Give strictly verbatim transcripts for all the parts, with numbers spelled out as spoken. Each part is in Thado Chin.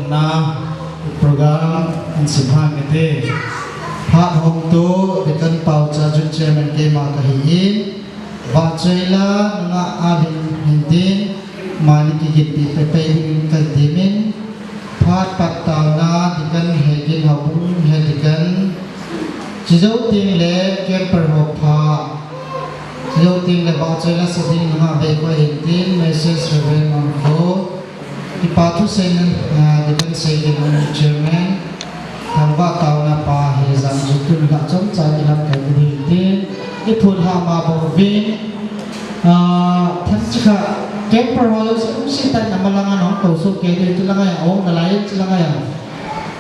Na program in simhang kate. Phat hong tu Deacon Pau Cha Jun Chairman keima kahi in. Vahchoi la nunga alin hintin. Mani kiginpi pepe in kan dimin. Phat pat tauna Deacon Hegin Haubung he Deacon. Chijou ting le camper ho pha. Chijou ting le vahchoi la sading nunga vei ko hintin. Message Reverend Mangkho. Kipa thuseina, ah, Deacon Seikin Chairman, thangvah tauna pa Hezang jutun la chomcha kilamkai ding ti, iphun ha ma bou vin, ah, thang chikha, camper ho lungset tah in amalanga nong tou soh kei ding, chulanga ya, ong nalai chulanga ya.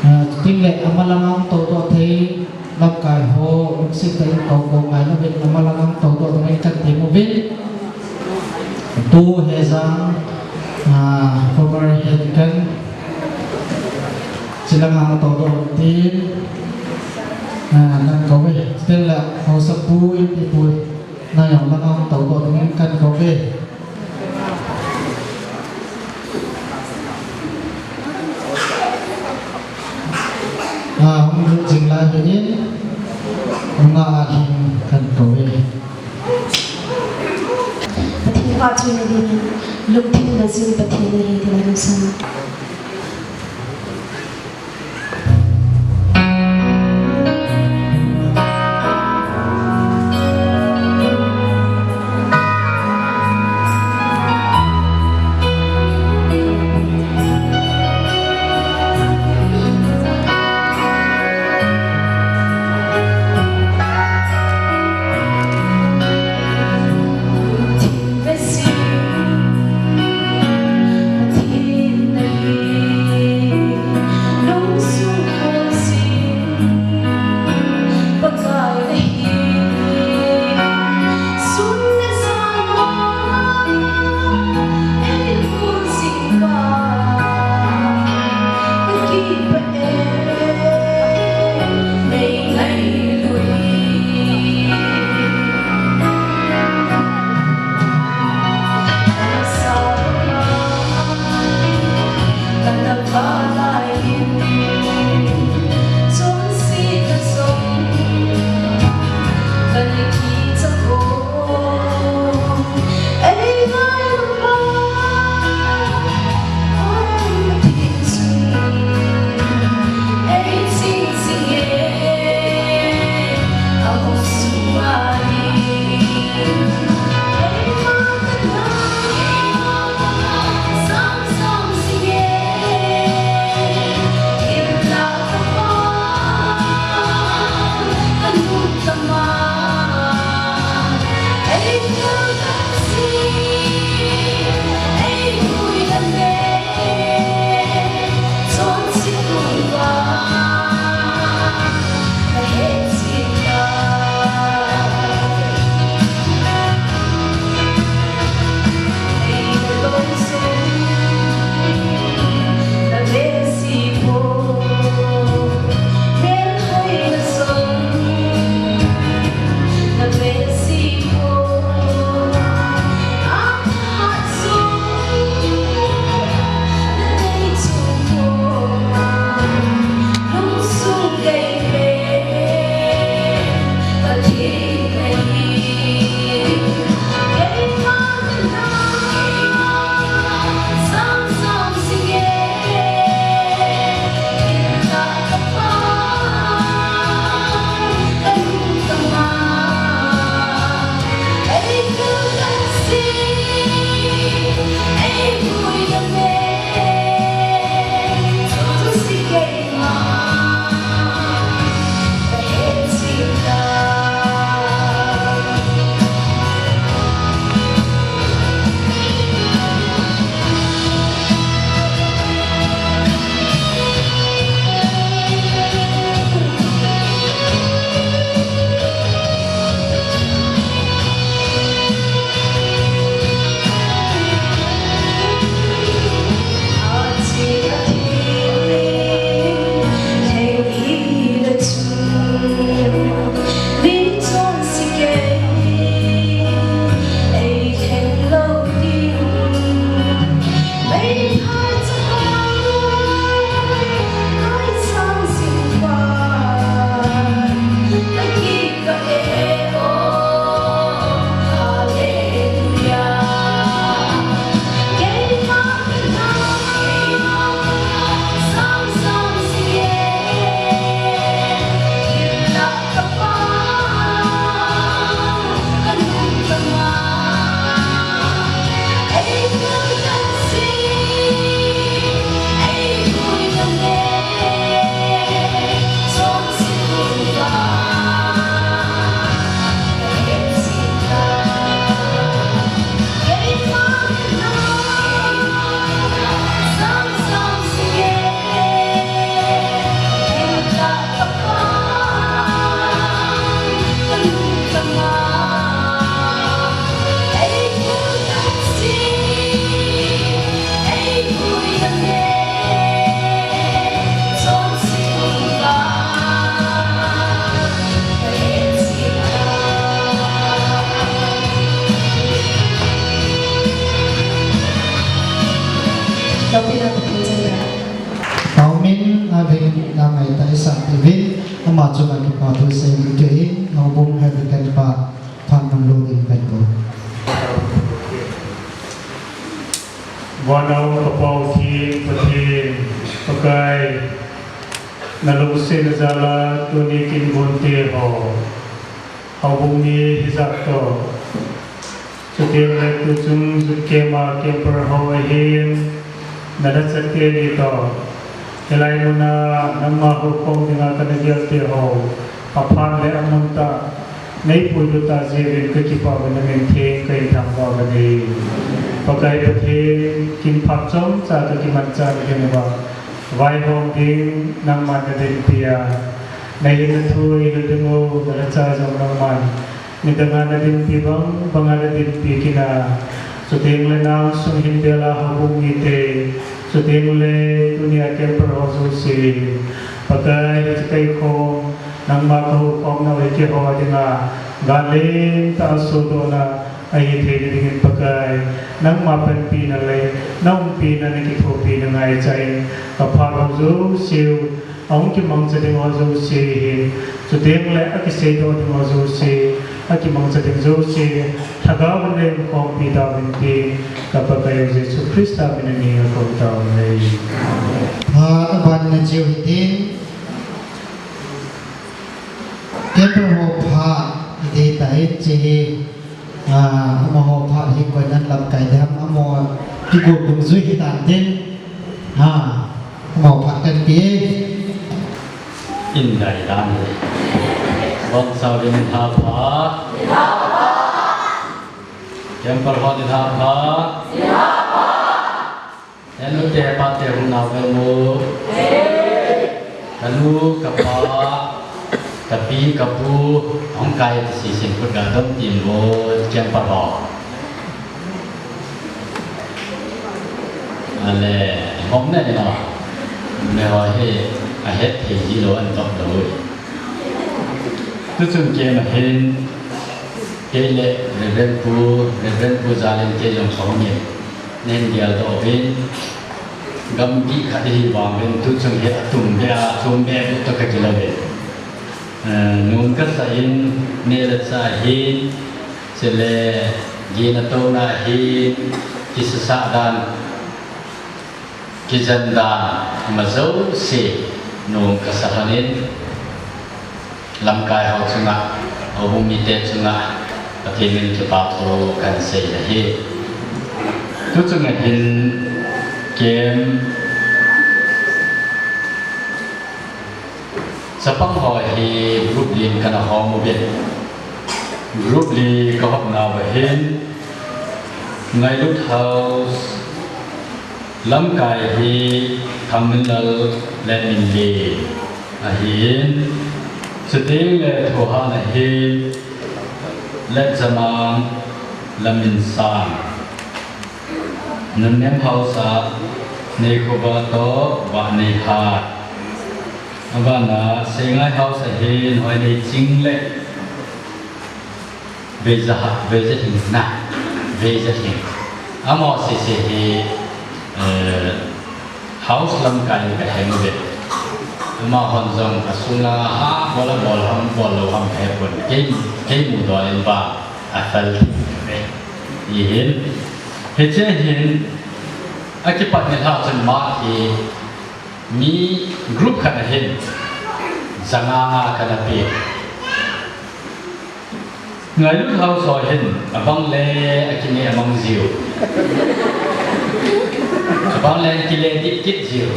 Ah, chuting le amalanga ong tou doh thei, lamkai ho, lungset tah in kou kou ngai louvin, amalanga tou doh dingin kan ti uvin. Tu Hezang, ah, former head deacon, chulanga tou doh tin, ah, nan kou ve. Chuteng le, haosapu, inpipu, na jong langa tou doh dingin kan kou ve. Ah, hung lut jing lai hi in, nunga alin kan kou ve. Pathen phatchomna dingin, lungthim le jing Pathen ahi tin ahin sa. Min a vin na mai ta isa vin ama chunga kipa thu sei in ke in, houbung head teacher pa phan man lo ding pen ko. Vanau ka Pau Theng Pathen, Pakai, na lungsetna jal a tuni kin gonte ho, houbung mi hijat toh, chuteng le tuchung youth camp a camper ho ahin, na lhacha teni toh, hilai mun a nangma houkhom dinga kana gel te ho, aphat le amun tah, nei puilut tah jeh uvin ka kipah uvin, na min theng ka in thangvah uve. Pakai Pathen, kin phat chomcha ka kimanchah na ding uva, vaihom ding nangman na dinpi a, na hinna thu i hil ding u, na lhacha jong nangman nidang a na dinpi bang bang a na dinpi kit in, chuteng le nang sung hin bel a houbung mite, chuteng le tunia camper ho jouse, Pakai, hiche kaikhom, nangma ka houkhomna u hi keiho dinga gal lentah a sodohna ahi theina dingin, Pakai, nangma panpina le na umpina, na kithopina ngaichan, ka phat ho jouse u, ahung kimangcha ding ho jouse hin, chuteng le akiseidoh ding ho jouse, akimangcha ding jouse, Lhagao in nei umkhompi tauvin tin, ka Pakai u Jesu Christa min in ka kou tauve. Phat aban na chiu hitin, camper ho phat hiti ta hiche hi, ah, amaho phat hi koinan lamkai dam, amaho kigon dungjui hitan tin. Ha, amaho phat kan pe. In dai dan hi. Bang sao din ha pha. Camper ho din ha pha. He nu te pa te hung nau ve mu. Ka nu, ka pa, ka pi, ka pu, hung kai ti si sin put ga dom tin vo, camper ho. Ale, hom ne no. Me ho hi, ahet thei ji lou, an top lou. Tuchung camp a hin, kei le Reverend Pu, Reverend Pu Jalen kei jong song in. Nen dial to bin. Gam di khat hi vang bin tuchung hi atum be a, atum be bu to ka kilo bin. Eh, nun ka sa in, ne le sa hin, chule, gina to na hin, kisasa dan, kijan dan, ma jouse, nun ka sa hanin, lamkai ho chunga, houbung mite chunga, Pathen min kipa thu kan sei ahi. Tuchunga hin, camp, Chapang ho hi group li in kana hom uve. Group li ka hopna uva hin Ngailut House lamkai hi Thangminlal le Minle ahin, chuteng le Thohhat a hin Letjamang, Laminsang. Nunnem House a Neikhoba toh Vahneihat. Abana Seingai House a hin Hoineiching le Veijaha, Veijahing na, Veijahing. Amaho sese hi, eh, House lamkai in ka heng uve. Amahon jong asunga ha bol a bol ham, bol lou ham ka hepon. Kei, kei mudol in ba afel thei uve. Hihin, hiche hin, akipat nilhah chun mark hi mi group khat a hin, janga nga kana pe. Ngailut House ho hin, abang le akineh mang jiu. Abang le akile dih kit jiu.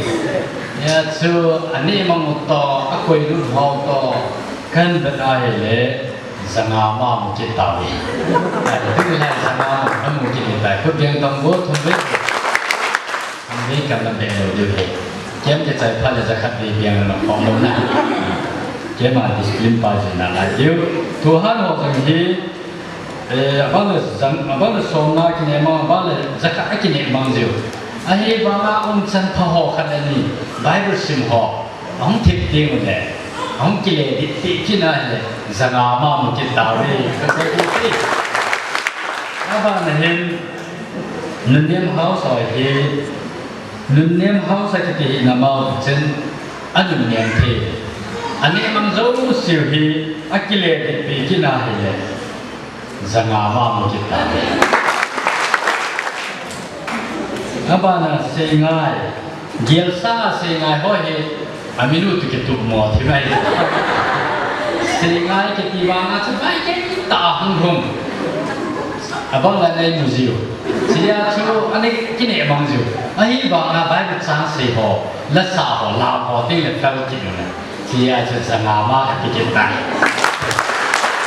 Hia chu aneh mang u toh, akoilut ho toh, kan vet a hile, janga ma mu kit tauve. Ai, tu lai janga ma mu kit tai. Khut beng tong go thum ve. Thum ve kan la be lo diu he. Camp kichai phat le jakhat ve beng na khom lo na. Camp a discipline pa jin na lai diu. Thohhat ho jong hi, eh, abang le jang, abang le somna kineh mang, abang le jakhat akineh mang jiu. Ahivanga umchan pha ho khat le ni Bible sim ho. Ahung thip ding u le, ahung kile dih dih kit na hile, janga ma mu kit tauve, ka sei ding ti. Abana hin, Nunnem House ho hi, Nunnem haosa kiti hi namau chen anunnem thei. Anemang jouseu hi akile dihpi kit na hile. Janga ma mu kit ta. Abana Seingai. Gelsa Seingai ho hi. Aminu tu kitu mo thi mai. Seingai kiti vanga chu mai kei ta hung hung. Abang la nei mu jiu. Sia chu ani kine mang jiu. Ahivanga Bible chang sei ho, la sa ho, la ho, ting le fel kit na. Sia chu janga ma kiti kit ta.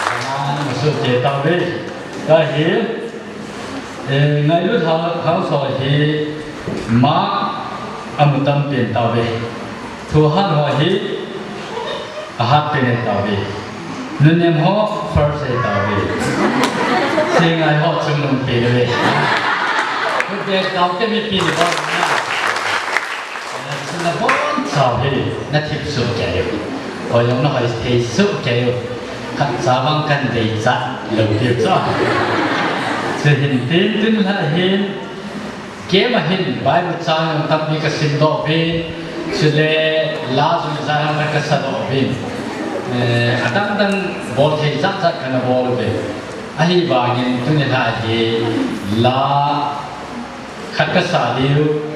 Janga ma su te tau ve. Ka hi. Eh, ngailut ha, hausa hi mark amu tampen tauve. Thuhan ho hi ahat pen tauve. Nunnem ho first tauve. Seingai ho chungnung pen ve. Kute tau te mi pi ni ba na. Chuna bon chau hi, na thip suh kei u. Hoi jong na hoi thei suh kei u. Khat cha vang kan dei cha, lo tiu cha. Chu hin tin tin la hin, keima hin Bible chang jong tampi ka sim doh uvin, chule la jong jong ka sa doh uvin. Eh, adang dang bol thei jat jat kana bol uve. Ahivangin tuni la hi la Khat ka sa diu,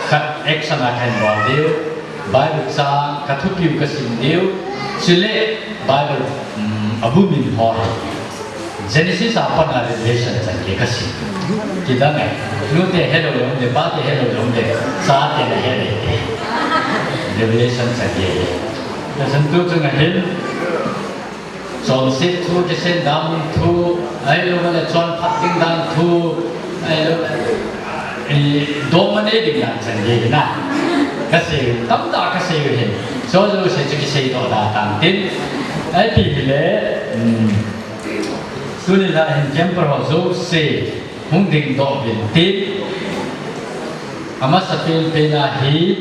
khat action a kahin bol diu, Bible chang ka thupiu ka sim diu, chule Bible, um, abu min ho. Genesis a pat a Revelation chan gei ka sim. Kidang e, nu te helou lou le, pa te helou lou le, cha te na helou le. Revelation chan gei. Kasan tu chu ngahin. Chonset thu, kisei dan thu, ahilou le chonphat ding dan thu, ahilou le, eh, dom anei ding dan chan gei na. Ka sei, tamtah ka sei u hin. Chu jouse chu kisei doh da tan tin. Ipi hile, um, tuni la hin camper ho jouse hung ding doh uvin tin. Amasa pen pen a hi,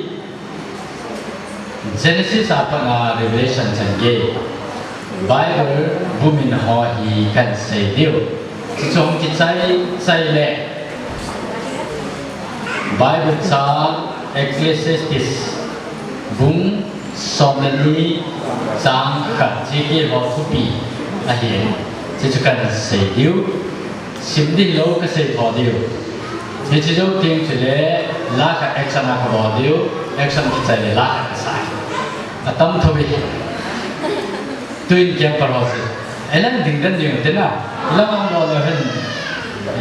Genesis a pat a Revelation chan gei Bible bu min ho hi kahin sei diu. Chuche hung kichai chai le Bible chang Ecclesiastes bung som le ni chang khat, chuche ho thupi ahi. Chuche chu kahin sei diu. Sim ding lou ka sei tho diu. Hiche jou teng chule la khat action a ka bol diu, action kichai le la khat ka sa. Atam tho ve. Tuin camper ho chu. Eilang ding den ding te na. Lang ang bol le hen.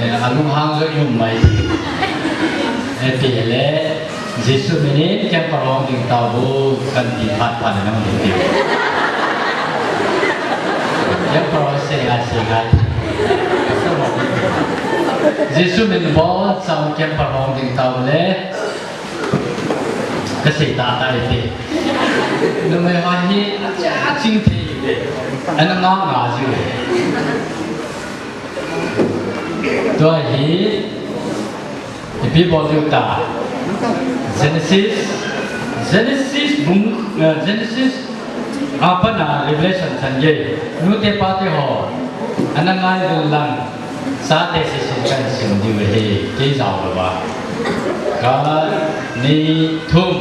Eh, alunghang jo yum mai. Eh, ti le. Jesu min in camper hung ding tau vo, kan ti phat phat nang ding ti. Camper hung sei ngai sei ngai. Jesu min bol chang camper hung ding tau le. Ka sei ta ta ti. Numei ho hi acha aching thei le. Ana nga nga jiu. Tua hi Ipi bol diu ta. Genesis, Genesis bung, eh, Genesis a pat a Revelation chan gei. Nute pate ho. Ana ngai vel lang. Chate sese kahin sim diu ahi. Kei jao lou va. Khat, ni, thum.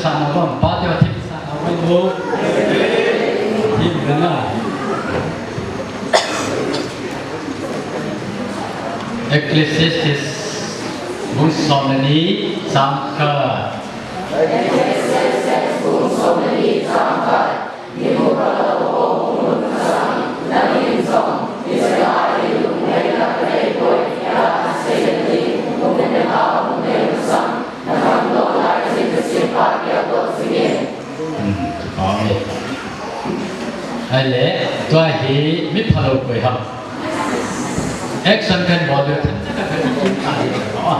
Sana bang, pa te thip sana bang bo. Thip bena. Ecclesiastes bung som le ni chang khat. Hmm, amen. Ahile, tua hi mi phalou koi ham. Action kan bol le, tha ka ki kin ta le. Ah,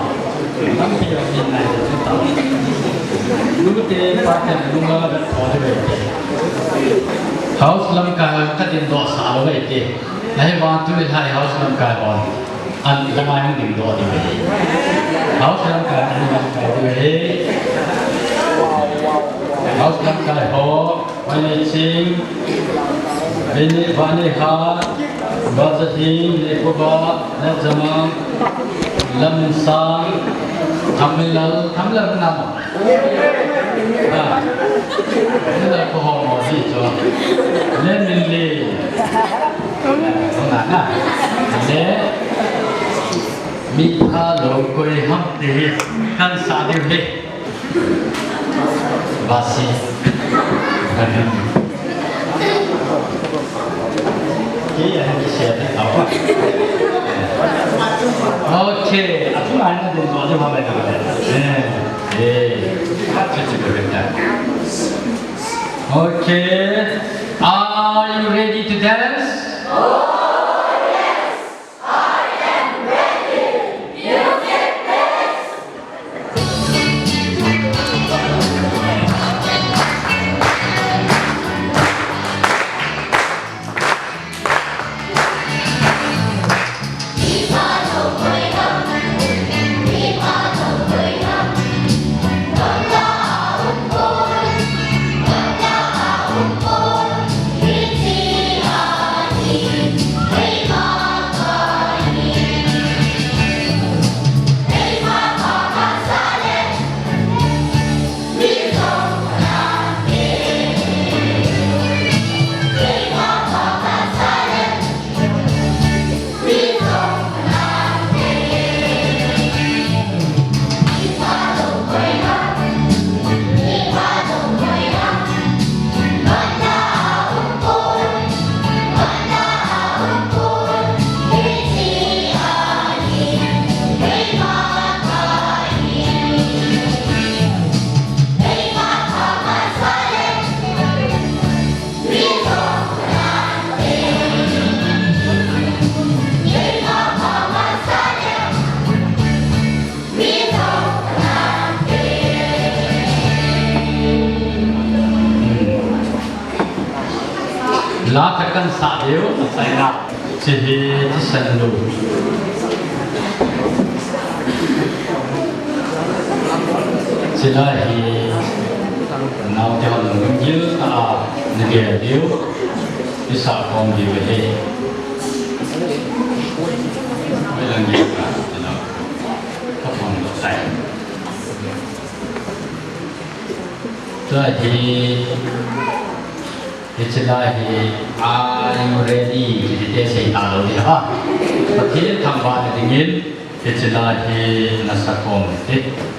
lampi a min nai le ta. Lu te pa te lu nga le tho le. House lamkai ka din dosa lou ve te. Ahivang tu le hai house lamkai bol. An lamai hung ding doh ding ahi. House lamkai, an lamkai ding ahi. House lamkai ho, Vaneiching, Vane, Vaneihat, Vajahing, Neikhoba, Nejamang, Lamsang, Thamlal, Thamlal namo. Ah. Thamlal ko ho mo di cho. Neminli. Hona na. Le, mi phalou koi ham ti hi kan sa diu hi. Basi. Ki ya ki se ta. Okay, atu ana din ba de ba ba. Eh, eh. Okay. Are you ready to dance? La khat kan sa diu, sa ina. Hiche hi thisan lu. Hiche la hi naote hon lunggil tah a na gel diu, i sa khom diu ahi. Hoi lang gel tah a, ka phong lou tai. Tua hi, hiche la hi, "Are you ready?" kiti te sei talou ding ahi. Pathen thangvahna dingin, hiche la hi na sa khom u hite.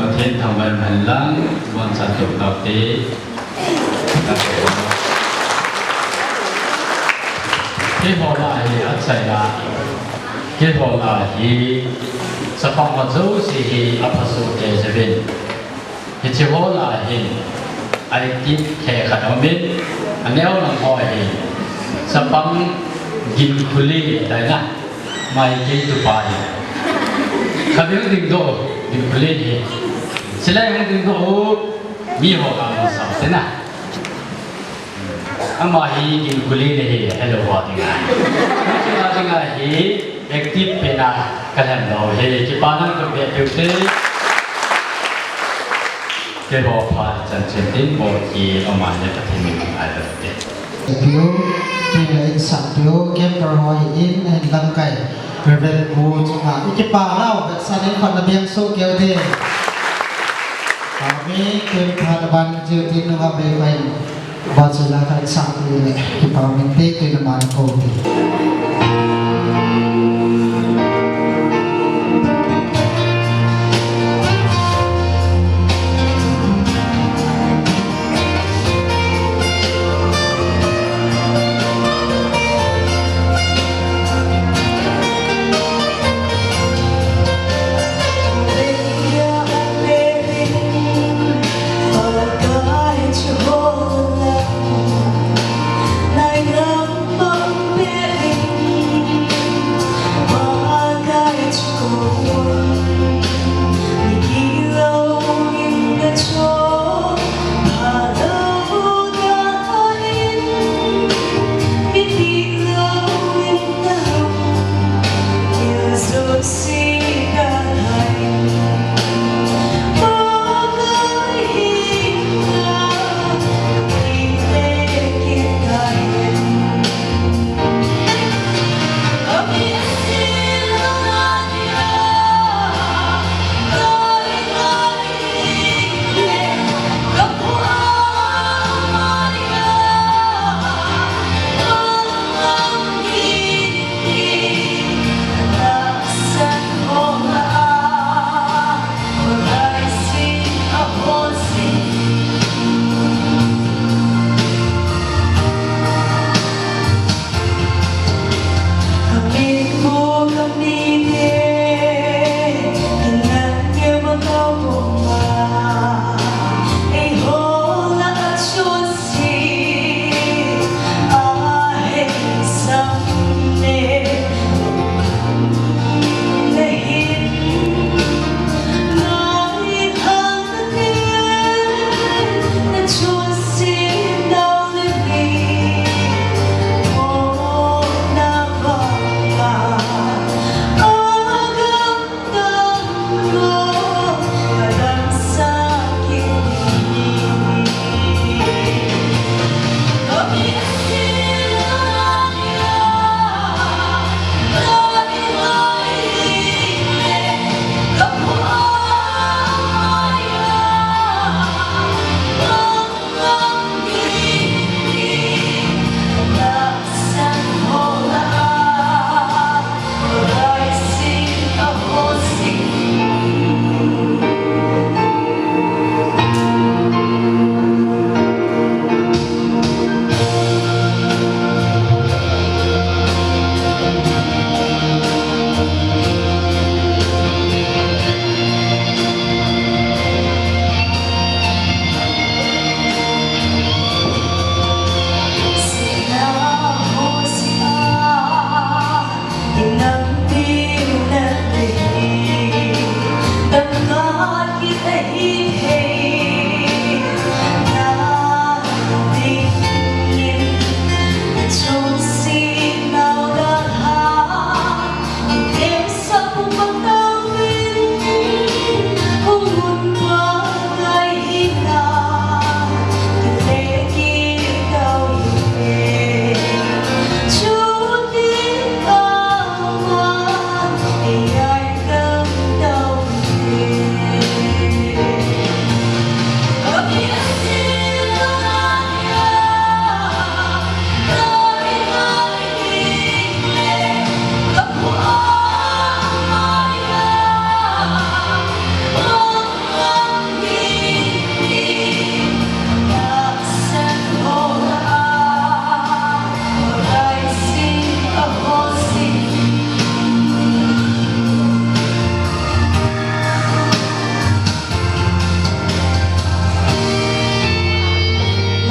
Pathen thangvah in umhen lang, vangpha chom taute. Keiho lah hi achaina, keiho lah hi chapang ho jouse hi aphasoh kei jeh in. Hiche ho lah hin, aiti khe khat aumin, aneo lang ho hi, chapang ginkholen, taina, mai kei tupa hi. Khatvei dingdoh, ginkholen hi. Chule hung dingdoh u, miho lah masang tena. Ama hi ginkholen ahi, helou ho dinga. Hiche ho dinga hi active pen a kalhem lou ahi, kipa nang kape peh ute. Keiho phat chanchin tin bol ki ama le Pathen min ngai ute. Peh u, kei le insung peh u, camper ho hi in, ahin lamkai. Reverend Pu chunga, i kipa nau, vetsahnan khat na beng soh kei ute. Amen, kei phat ban jiu tin nunga vei pai. Ba chu la kan sang tu le, kipa min te tu le man ko te.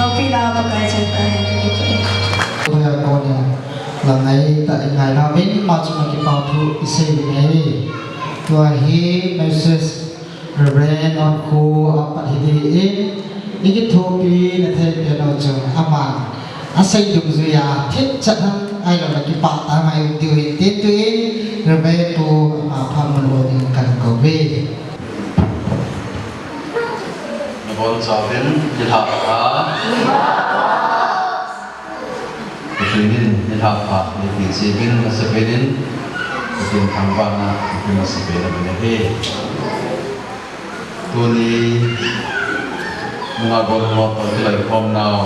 Loupina Pakai chang tai. Tua kon in la ngai ta in ngai la min ma chu ma kipa thu i sei ngai. Tua hi message Reverend Onkhu apat hi ding in, i kithopi na thei pen u chu aman a sei dungjuia thipchet hang ahilou le kipah tah a ngai um diu hin tin, tuin Reverend Pu ama phat mun u ding kan kou ve. Nabonchauvin nilhah pha. Pathen in nilhah pha neipe jiuvin, masapen in Pathen thangvahna ipi masapen ahi. Tuni nungah golhang ho toh kiloikhom nau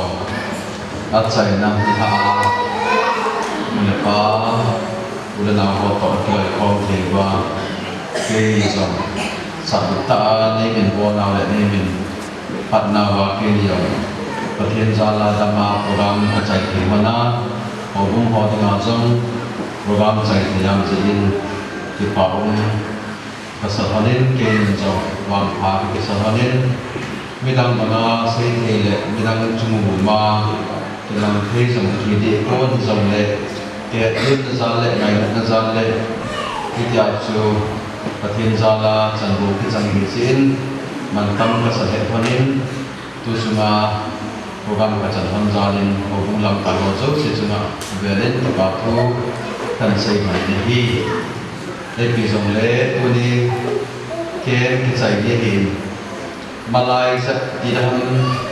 achaina nilhah a, nu le pa, u le nao ho toh kiloikhom thei uva, kei jong sahlut tah a neimin bol nau le neimin phat nauva keini jong Pathen jal a dam a program kachai thei lhon a, houbung ho dinga jong program chai thei jeng jeh in kipa um kasa lhon in, keinin jong vangpha kakisa lhon in, midang banga seithei le midang chung u ma kilang thei jong hi ding kon hijongle, kihetna jal le ngailutna jal le hitia chu Pathen jal a chanvo kichang hi jeh in mantam kasa lheh lhon in, tu chunga program kachan lhon jal in houbung lamkai ho jouse chunga velin kipa thu kahin sei lhon in ahi. Ipi jongle tuni camp kichai ni ahin, malai jep ti le ham,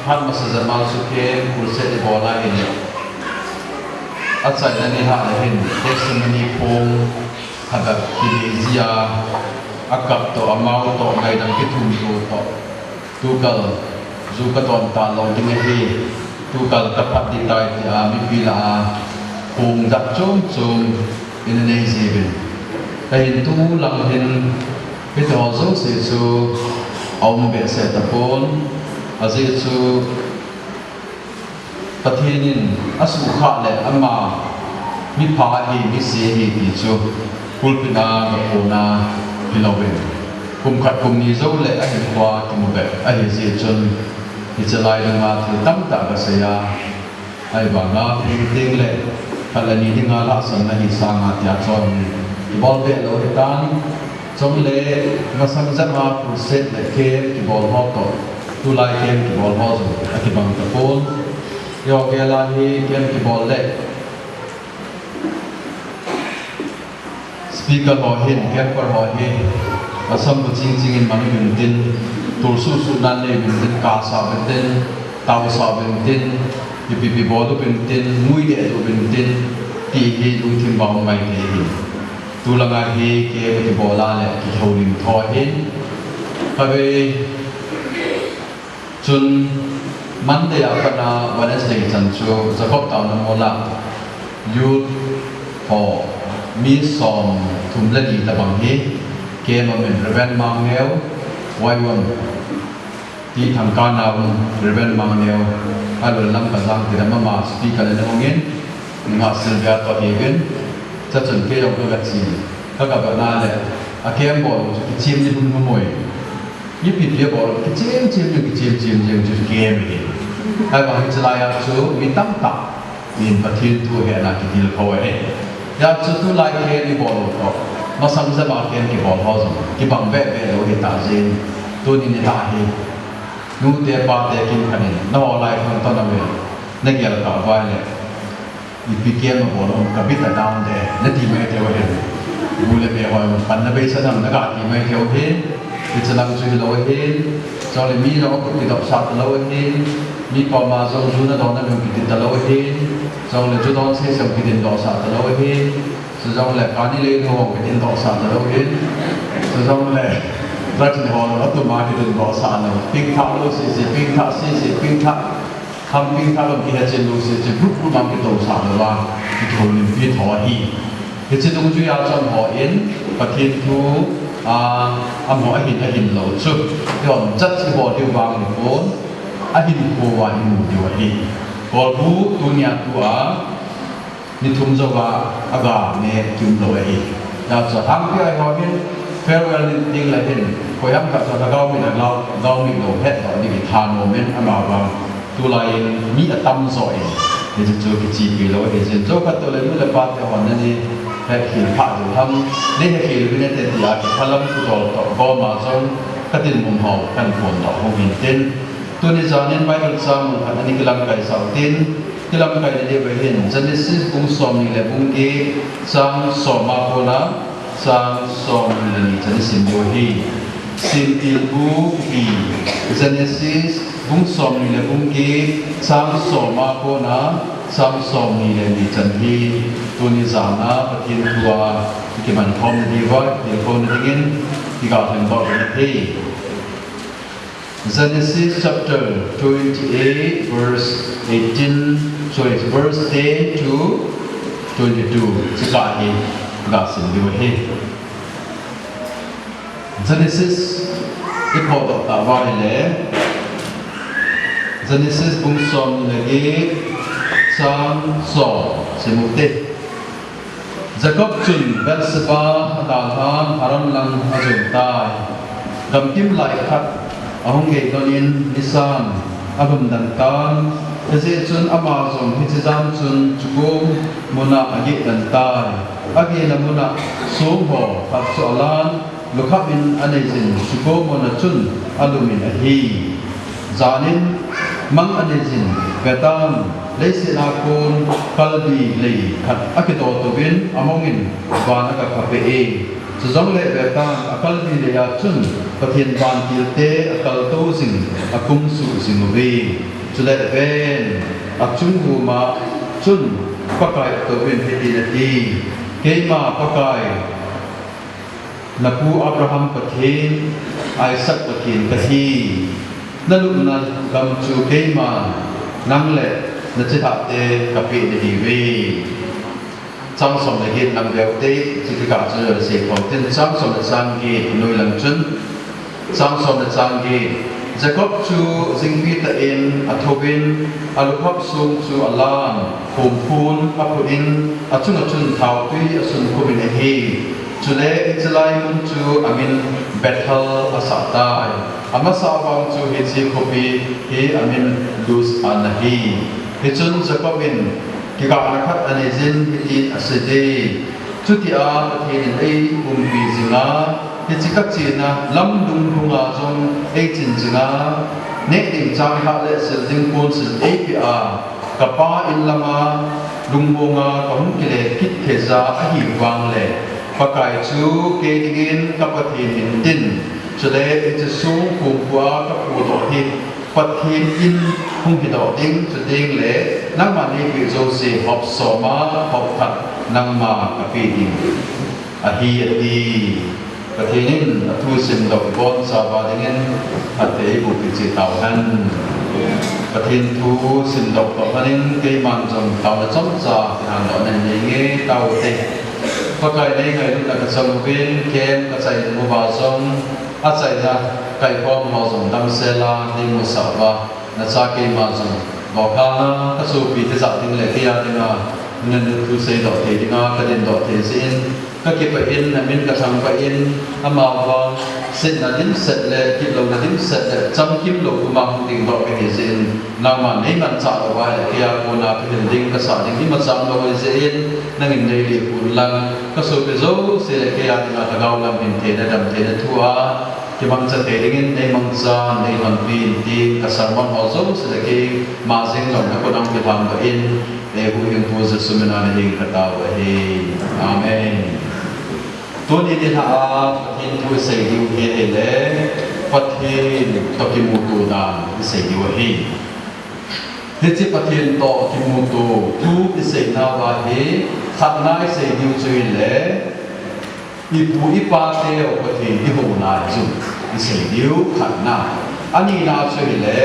phat masa jep a chu camp crusade ibol ahile, achaina nilhah le hin testimony phong khat abei jia, akap toh, amau toh, ngaidam kithum to toh, tukal ju kadon talou ding ahi, tukal kaphat ding tai tia mipi lah a phong jat chom chom ina nei jiuvin. Ahin tulang hin hitiho jouse chu aum behseh tapon, ajeh chu Pathen in asuhkhah le ama mipha ahi, misi ahi ti chu pulpit a gaphona hilouvin, kum khat kum ni jou le ahinkhoa kimu beh ahi jeh chun, hiche lailunga thil tamtah gasei a, ahivanga peng teng le khat le ni dinga lhahsamna hi sanga tia chon kibol beh lou hitan, chule masang jep a crusade le camp kibol ho toh tulai camp kibol ho jong akibang tapon. Eiho gel a hi camp kibol le speaker ho hin, camper ho hi, asam bu ching ching in mang uvin tin, tul suh suh nan nei uvin tin, kasa uvin tin, tao sa uvin tin, ipi ipi bol uvin tin, ngui deh uvin tin, ti hi lungthim a um ngai thei ahi. Tulanga hi camp kibol a le kihoulim tho ahin, kave Chun Monday a pat a Wednesday chan chu Jacob Taona Mol a youth ho mi somthum le ni tabang hi camp a um in, Reverend Mangneo, Y one ti Thangkanna um Reverend Mangneo, aloi lam Kajang Tidam ama speaker in ahung in, nungah Sylvia toh ahiuvin, chuchun kei jong kaga che, kaga vetna le, a camp bol chu kichem ji lhum lhum uvin. Mipi pi a bol, kichem chem jeng, kichem chem jeng chu camp ahi. Ahivang hiche lai a chu mi tamtah in Pathen thu hetna kidil kho ahi. Hijeh chun tulai camp ibol u toh, masang jep a camp kibol ho jong kibang beh beh lou ahi tah jeh in, Tuni ni ta hi, nute pate kin khanin, na ho lai khang to na ve, na gel ka vai le, ipi kem a bol um ka bit a down de, na ti mai thei u hin. Bu le be hoi, pan na be sa nam na ga ti mai thei u hin. Hiche lang chu hi lo hin. Chong le mi lo ku ti dop sa lo hin. Mi pa ma jong ju na don na mi ki ti ta lo hin. Chong le ju don se sam ki din do sa ta lo hin. Chujongle kani le nu hong kitin doh sa ta lou hin. Chujongle, drugs ni ho lo, atum a kitin doh sa lou. Pingthah lou sese, pingthah sese, pingthah. Ham pingthah lou kihe chen lou sese, group group a kidoh sa lou a. Kitholim pi tho ahi. Hiche dungjuia chun hon, Pathen thu, a, amaho ahin, ahin lou chu. Ihon jat iho diu vang ni pon, ahinkho a imu diu ahi. Kolbu tunia tua, Ni thum jouva aga ne kium lou ahi. Hijeh chun hangpi a ho hin farewell ni ding le hin, koiham khat chu lhagao mit a lhagao, lhagao mit lou het lou ding hi thanom in, amavang tulai in mi atam jo in, hiche chu kichepi lou ahi. Hichun chukhat tole nu le pa te hon nani hetkhel pha diu ham, nei hetkhel uvin te tia kiphalam kudol toh gom a jong katin mun ho kahin phon doh hung hin tin. Tuni janin Bible chang mun khat ana kilamkai sah u tin, kilamkai na diu ahin, Genesis bung somni le bung get, chang som a kona chang somni le ni chan isim diu ahi. Simtilbu hi Genesis bung somni le bung get, chang som a kona chang somni le ni chan hi tuni jana Pathen thu a kiman khom na diuva, kiman khom na dingin, kiga lhung doh na hi. Genesis chapter twenty-eight, verse eighteen, sorry, verse ten to twenty-two. Chika hi, ga sim diu ahi. Genesis, i photo ta va le. Genesis bung som le get, chang som, sim u te. Jacob chun Beersheba adalhan Haran lang ajon tai. Gamkim lai khat ahung gei donin nisan alhum dan tan. Hijeh chun ama jong hiche jan chun chukom muna ageh dan tai. Agehna muna song ho khat chu alan, lukham in anei jin, chukom muna chun alum in ahi. Janin mang anei jin, vetan, leiset a kon kalbi lei khat akidoh touvin among in van aga khah peh e. Chujongle vetan, akalbi lei a chun Pathen vantil te akal tou jing, akum suh jing uve. Chule ven, achung vum a chun Pakai atouvin hitin ati, Keima Pakai, na pu Abraham Pathen, Isaac Pathen kahi. Na lupna gam chu keiman nang le na chilhah te kapeh nahiuve. Chang som le get lang veu te, chuti kah chu sei khom tin, chang som le chang get noi lang chun, chang som le chang get. Jacob chu jingpi tah in athouvin, alukham song chu alan, khomphun aphut in, achunga chun thaotui asunkhum in ahi. Chule hiche lai mun chu amin Bethel asah tai. Amasa vang chu hiche khopi hi amin Luz ana hi. Hichun Jacob in kigahna khat anei jin hitin asei e. Chutia Pathen in eiumpi jinga, hiche kachena lam dunglhunga jong eichin jinga, neh ding chang hah le sil ding kon sil eipeh a, kapa in lama lungmonga kahung kile kit theija ahivang le, Pakai chu kei dingin ka Pathen hintin, chule hiche song khomphua kaphudoh hi Pathen in hung hidoh ding, chuteng le nangman neipeh jouse hop som a hop khat nangma kapeh ding ahi, ati. Pathen in athu simdoh ibonchauva dingin, phatthei eiboh peh cheh tauhen. Pathen thu simdoh toh lhonin keiman jong taona chomcha kihen doh nei nge taute. Pakai nei ngailutna kachang uvin, camp kachai uva jong, achaina kaikhom ho jong damsel a nei musah uva, nacha keima jong, bokana kasopi te jat ding le keija dinga, nanu thu seidoh thei dinga kadindoh thei jeh in, kakipah in, namin kathangvah in, amavang setna dimset le gitlouna dimset le chamkimlou puma hung dingdoh kahi jeh in, nangman neimanchah louva le keija kona kahil ding kasah ding imacha umlou ahi jeh in, nangin neilhep un lang, kasopi jouse le keija dinga lhagao lam hintheina damtheina thua Kimangcha thei dingin, nei mangcha, nei lhonpi in tin, ka sermon ho jouse le keima jeng jong na khut a hung kilhang doh in, eihuhhingpu Jesu mina na ding ka tao ahi. Amen. Tuni nilhah a Pathen thu isei diu hi ahile, Pathen toh kimuto dan isei diu ahi. Hiche Pathen toh kimuto thu isei nauva hi, khatna isei diu chu ahile, ipu ipateu Pathen ihouna chu isei diu khatna. Anina chu ahile,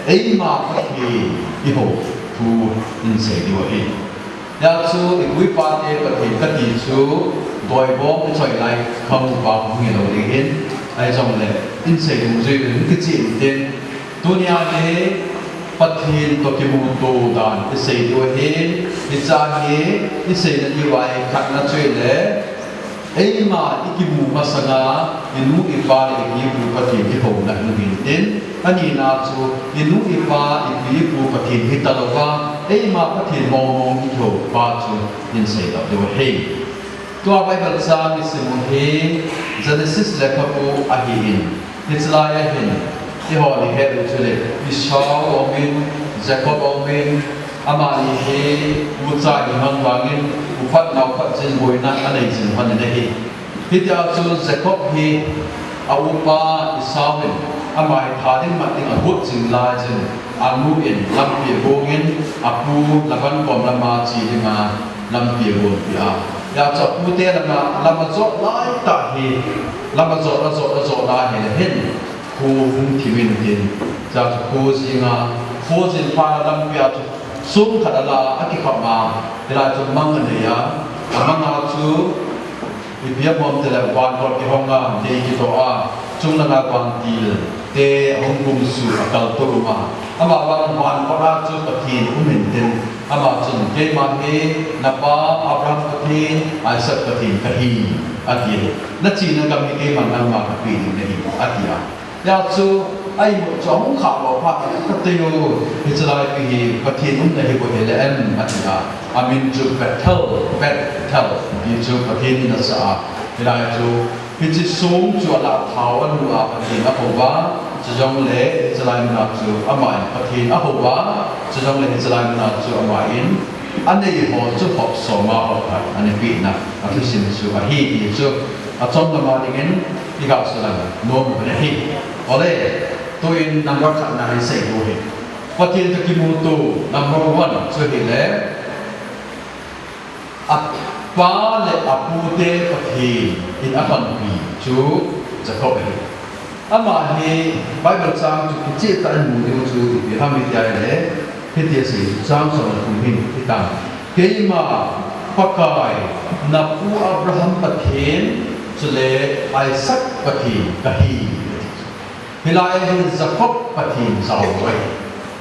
eima Pathen ihou thu isei diu ahi. Hijeh chun ipu ipate Pathen kati chu doibom ichoi lai khang upa hung hilou ding ahin, ahijongle isei dungjui in kichen tin, tunia hi Pathen toh kimuto dan isei diu ahin, hiche hi iseina diuva khatna chu ahile, eima ikimu masanga inu ipa le ipi ipu Pathen ihouna hung hintin, anina chu inu ipa ipi ipu Pathen hitalouva, eima Pathen mongmong ihoupa chu iseidoh diu ahi. Tua Bible chang isim u hi Genesis lekhabu ahin, hiche lai ahin, eihon ihet u chule, Esau aumin, Jacob aumin, amani hi ucha ahimang vangin, uphat naophat jin boina anei jing lhonin ahi. Hitia chu Jacob hi aupa Esau in ama hi tha ding mat ding agot jing laijin, anu in lampi agongin, apu Laban kom lama che dinga lampi agonpeh a. Hijeh chun apute lama, lam ajot laitah hi, lam ajot, ajot, ajot lai hile hin, kho hung thimin tin, hijeh chun kho jinga, kho jin phat a lampia chu song khat ala a, akikham a, hilai chu mang anei a, amanga chu ipi abol tile, vankot kihonga, dei kitoh a, chunglanga vantil te ahung kumsuh, akaltou um a, amavang vankot a chu Pathen um intin, ama chun, keima hi napa Abraham Pathen, Isaac Pathen kahi, ati. Nachena gam hi keiman nangma kapeh ding nahi, ati a. Hijeh chun a imut chu ahung khah lou phat in, katei o, hiche laipi hi Pathen umna hibou hile em, ati a. Amin chu Bethel, Bethel, ti chu Pathen in asah a. Hilai chu, hiche song chu alah a thao anu a Pathen ahouva, chujongle hiche lai muna chu aman Pathen ahouva, chujongle hiche lai muna chu aman anei ho chu hop soma hop khat anapehna, athusim chu ahi ti chu achom lama dingin iga sulang nom u ahi. Ole, tuin number khatna isei diu ahi. Pathen toh kimuto number one chu ahile, apa le apute Pathen in alhonpi chu Jacob ahi. Ama hi Bible chang chu kicheh tah in mu diu chu ipi ham itia ahile, hitia asei chu, chang som le thum hin hitan. Keima Pakai, napu Abraham Pathen, chule Isaac Pathen kahi. Hilai hi Jacob Pathen jao ahi.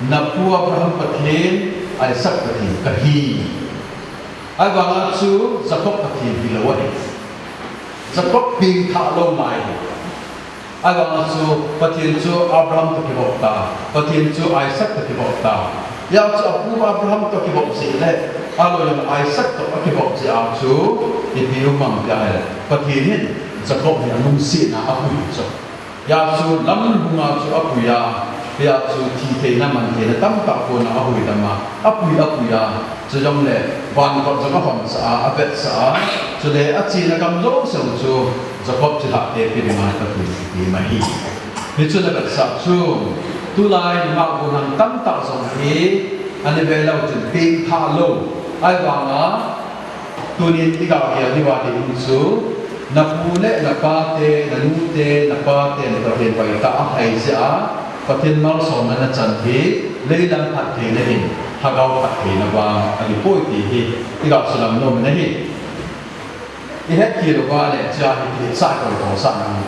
Napu Abraham Pathen, Isaac Pathen kahi. Ahivanga chu Jacob Pathen hilou ahi. Jacob pengthah lou mai ahi. Ahivanga chu Pathen chu Abraham toh kivop ta, Pathen chu Isaac toh kivop ta. Hijeh chun apu Abraham toh kivop jeh le, ahilou jong Isaac toh akivop jeh a chu, ipi um ham tia ahile, Pathen hin Jacob hi alungsetna apui chu. Hijeh chun lamlhunga chu apui a, hijeh chun thitheina mantheina tamtah kona ahuhdoh a, apui apui a, chujongle vankot jong ahonsah a, avetsah a, chule achena gam jouse chu Jacob chilhah te pe dinga Pathen in atem ahi. Hichu navetsah chu, tulai nungah gollhang tamtah jong hi, ana velou chun pengthah lou, ahivanga, tunin iga gel diu ading chu, napu le napate, nanute, napate, na Pathen hoitah a ahai jeh a, Pathen malsomna nachan hi, leilam phattheina hin, lhagao phattheina vang ahipoi ti hi iga sulang nom u ahi. Ihet kit uva le, hiche hi kihetsah koi koi sah nang.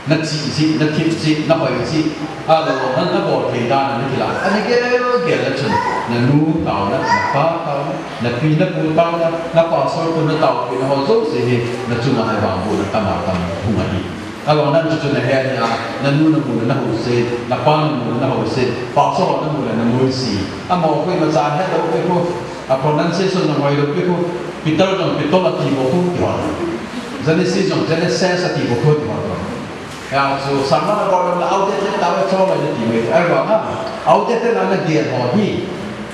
Nache jeh, nathip jeh, nahoi jeh, ahilou le nabol thei dan a nakilah, ana gel gel le chun, nanu taona, napa taona, napi napu taona, na pastor pu nataopehna ho jouse hi nachunga ahivang bohna tama tam hung ahi. Ahivang nang chu chu nahet nia, nanu namu le nahousen, napa namu le nahousen, pastor ho namu le namuisen. Amaho koimacha hetlou pi khu, a pronunciation nangoilou pi khu, Peter jong Pitol ati bou khu ti ho. Genesis jong Genesis ati bou khu ti ho. Hijeh chun, sangma na bol na outdated tah ve chom mai na ti ve. Ahivanga, outdated na na gel ho hi,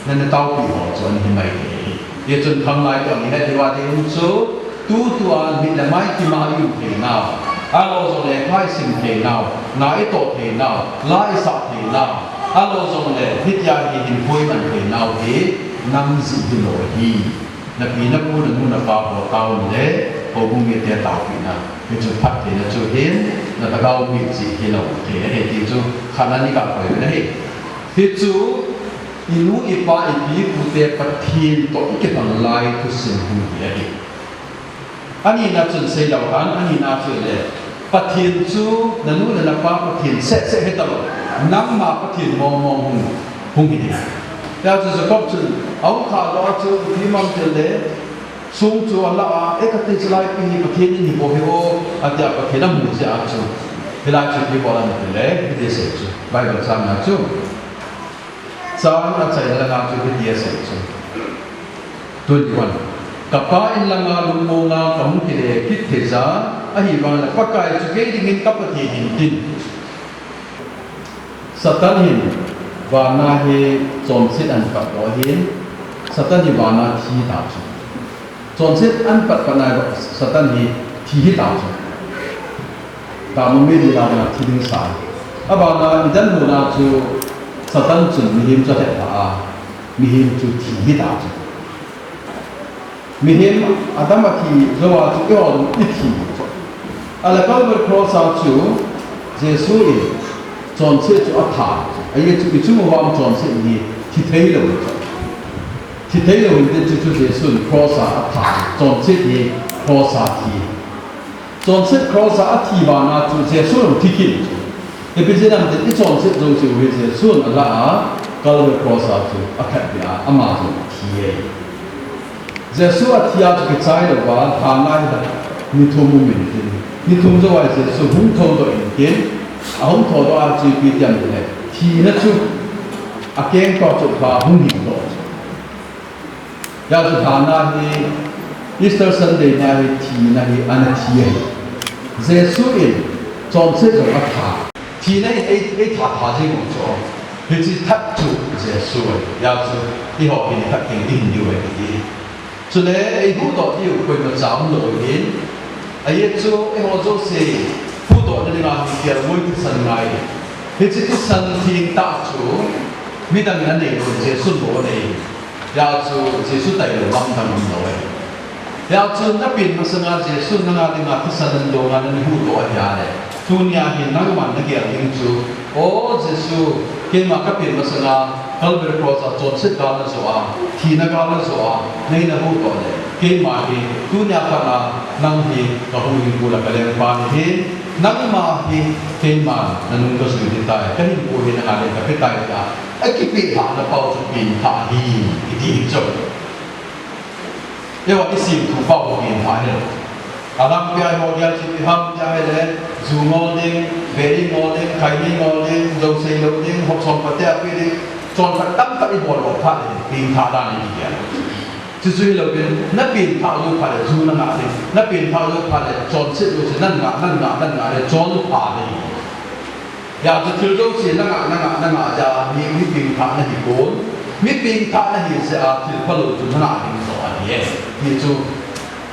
na na taopi ho chu ana hi mai thei. Hichun khanglai toh ni na ti va ti um chu, tutua mit le mai kima i um thei nau. Ahilou jongle phai sim thei nau, nga i toh thei nau, la i sah thei nau. Ahilou jongle hitia hi hin pui man thei nau hi, nang jeh hilou hi. Na pi, na pu, na nu, na pa ho taona le, houbung mite taopina. Hichu phattheina chu hin, na lhagao mit jeh hilou thei ahi ti chu, khat na ni ka koi na hi. Hichu, i nu, i pa, i pi, i pu te Pathen toh i kibang lai thusim hung hi ahi. Ani na chun seilou han, ani na chu le, Pathen chu, na nu le na pa Pathen seh seh hitalou. Nangma Pathen mong mong hung, hung hi. Hijeh chun Jacob chun, ahung kha lou a chu, ipi mang ti le, song chu ala a, e kati chu lai pi hi Pathen in hi bou hi o, atia Pathen amu jeh a chu. Hilai chu ipi bol a na ti le, hiti asei chu. Bible chang na chu. Chang achaina langa chu hiti asei chu. Twenty-one. Ka pa in langa lungmong a ka hung kile kit thei jeh a, ahivang le Pakai chu kei dingin ka Pathen ahi tin. Satan hin, vana hi chonset ahin pat lou hin, Satan hi vana thi ta chu. Chonset ahin pat pat na Satan hi thi hi ta chu. Tama mi di la na thi ding sa. Abana Eden huna chu Satan chun mihem chu alhep ta a, mihem chu thi hi ta chu. Mihem Adam athi jou a chu eiho jong i thi. Ahile Calvary Cross a chu Jesu in chonset chu atha. Ajeh chu i chung uva um chonset hi thi thei lou. Thi thei lou inte chu, chu Jesu in cross a atha. Chonset hi cross a thi. Chonset cross a athi vana chu Jesu jong thi kit chu. Ipi jeh ham itile i chonset jouse u hi Jesun ala a, Calvary cross a chu akhat beh a, ama jong athi e. Jesu athi a chu kichai louva, lhana hi ni thum um intin. Ni thum jou a Jesu hung thoudoh intin, ahung thoudoh a chu ipi ti ham itile, thina chu akeng toh chu lha hung hing doh chu. Hijeh chun lhana hi, Easter Sunday na hi, thina hi, ana thi ahi. Jesu in, chonset jong atha. Thina in ei, eitha tha jing u chu. Hiche that chu Jesu ahi. Hijeh chun, eiho hi ni khat teng i hin diu ahi ti. Chule, eihuhdoh diu koimacha umlou ahin. Ajeh chu, eiho jouse, huhdohna dinga hi, kelngoi thisan ngai. Hiche thisan theng tah chu, midang in anei lou, Jesun bou anei. Hijeh chun Jesu tailou lamdang umlou ahi. Hijeh chun napen masanga Jesun nanga dinga thisan nadonga nahuhdoh ahi a le. Tunia hi nangman nagel ding chu, O Jesu, keima kapen masanga Calvary Cross a chonset gal najoh a, thina gal najoh a, nei nahuhdoh le. Keima hi, tunia pat a, nang hi, kahuhhingpu le kalengpa nahi, nangma hi, keiman, nanung kajui ding tai, kahinkho hi nanga ding kape tai tia. Akipeh lhahna pau chu pengthah ahi, iti hi chu. Eiho isim thu pau chu pengthah ahi. Alangpi a eiho gel chu ipi ham tia ahile, ju ngol ding, beri ngol ding, khaini ngol ding, jou seilou ding, hop som pate a pe ding, chonphat tamtah ibol lou phat le, pengthah dan ahi kiti a. Chuchu hilouvin, napengthah jou phat le, ju nangah ding, napengthah jou phat le, chonset jouse, nangah, nangah, nangah le, chonpha ding. Hijeh chun thil jouse nangah, nangah, nangah jeh a mi, mi pengthah nahi pon. Mi pengthah nahi jeh a thil phalou chu nangah ding joh ahi e. Hichu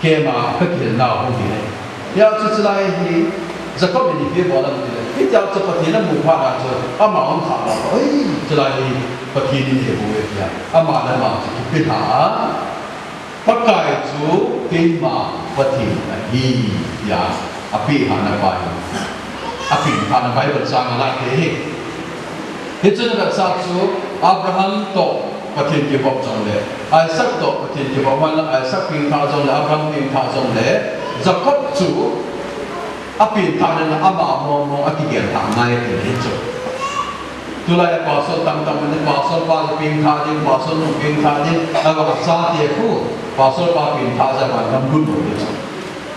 keima kakihilnau hung hi e. Hijeh chun chulai hi Jacob in ipi bol ham itile, hitia chu Pathen amu phat a chu ama um kha lou. Oi, chulai hi Pathen in eibol e tia. Ama le ama chu kipelha a. Pakai chu keima Pathen ahi, tia apengthahna pa hi. Apengthahna Bible chang a la thei hi. Hichun avetsah chu Abraham toh Pathen kivop jongle, Isaac toh Pathen kivop, ahinla Isaac pengthah jongle, Abraham pengthah jongle, Jacob chu apengthahna ama mong mong akigel thah ngai ati hi chu. Tulai a pastor tamtah in, pastor pa pengthah ding, pastor nu pengthah ding, ahivang a chate khu, pastor pa pengthah jeh a vangam lut lou ding chu.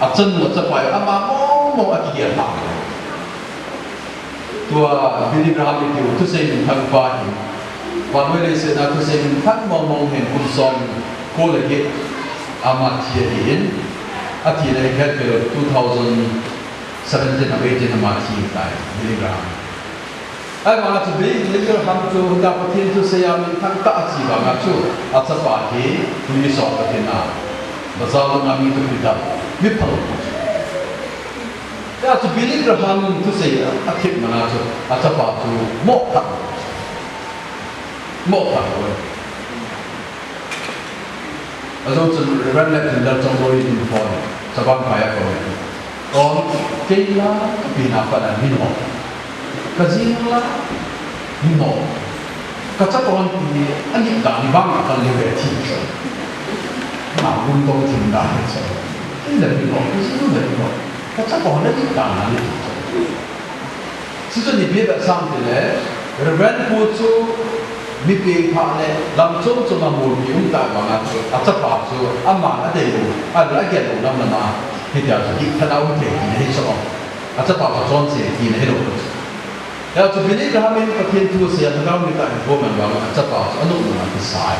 Achanu achapa hi ama mong mong akigel thah. Tua Billy Graham itiu thusei minthang pa hi. Vannoi leiset a thusei minthang mong mong hin kum som ko le get ama thi ahin. Athina hi hetpeh lou two thousand seventeen or eighteen ama thi tai, Billy Graham. Ahivanga chu Billy Graham chu hita Pathen thusei a minthang tah achi vanga chu achapa hi police ho Pathen a bazar langa mi toh kidal, mi phal. Hijeh chun Billy Graham thusei a, athip mana chu achapa chu moh khat. Moh khat. Ajou chun Reverend Lethingdal Chongloi in phone, Chavang Phai a kon. Kon, kei la, ka pi na pa na min ho. Ka jing la, min ho. Ka chapa hon pi, ani ka ni bang ka le ve thi. Ma gun ko thim da he so. Kei la min ho, ka jing la min ho. Ka chapa hon ani ka na ni. Chuchu ipi vetsah ham tile, Reverend pu chu mi pengthah le lam chom chom a molpi um tah vanga chu, achapa chu aman adeilou, ahin agellou nam lama, hitia chu dihtah a um thei tina hi chu. Achapa chu chonse tina hilou. Hijeh chun Billy Graham in Pathen thusei a lhagao mit a ahin bol man vanga achapa chu anop nung a kisai.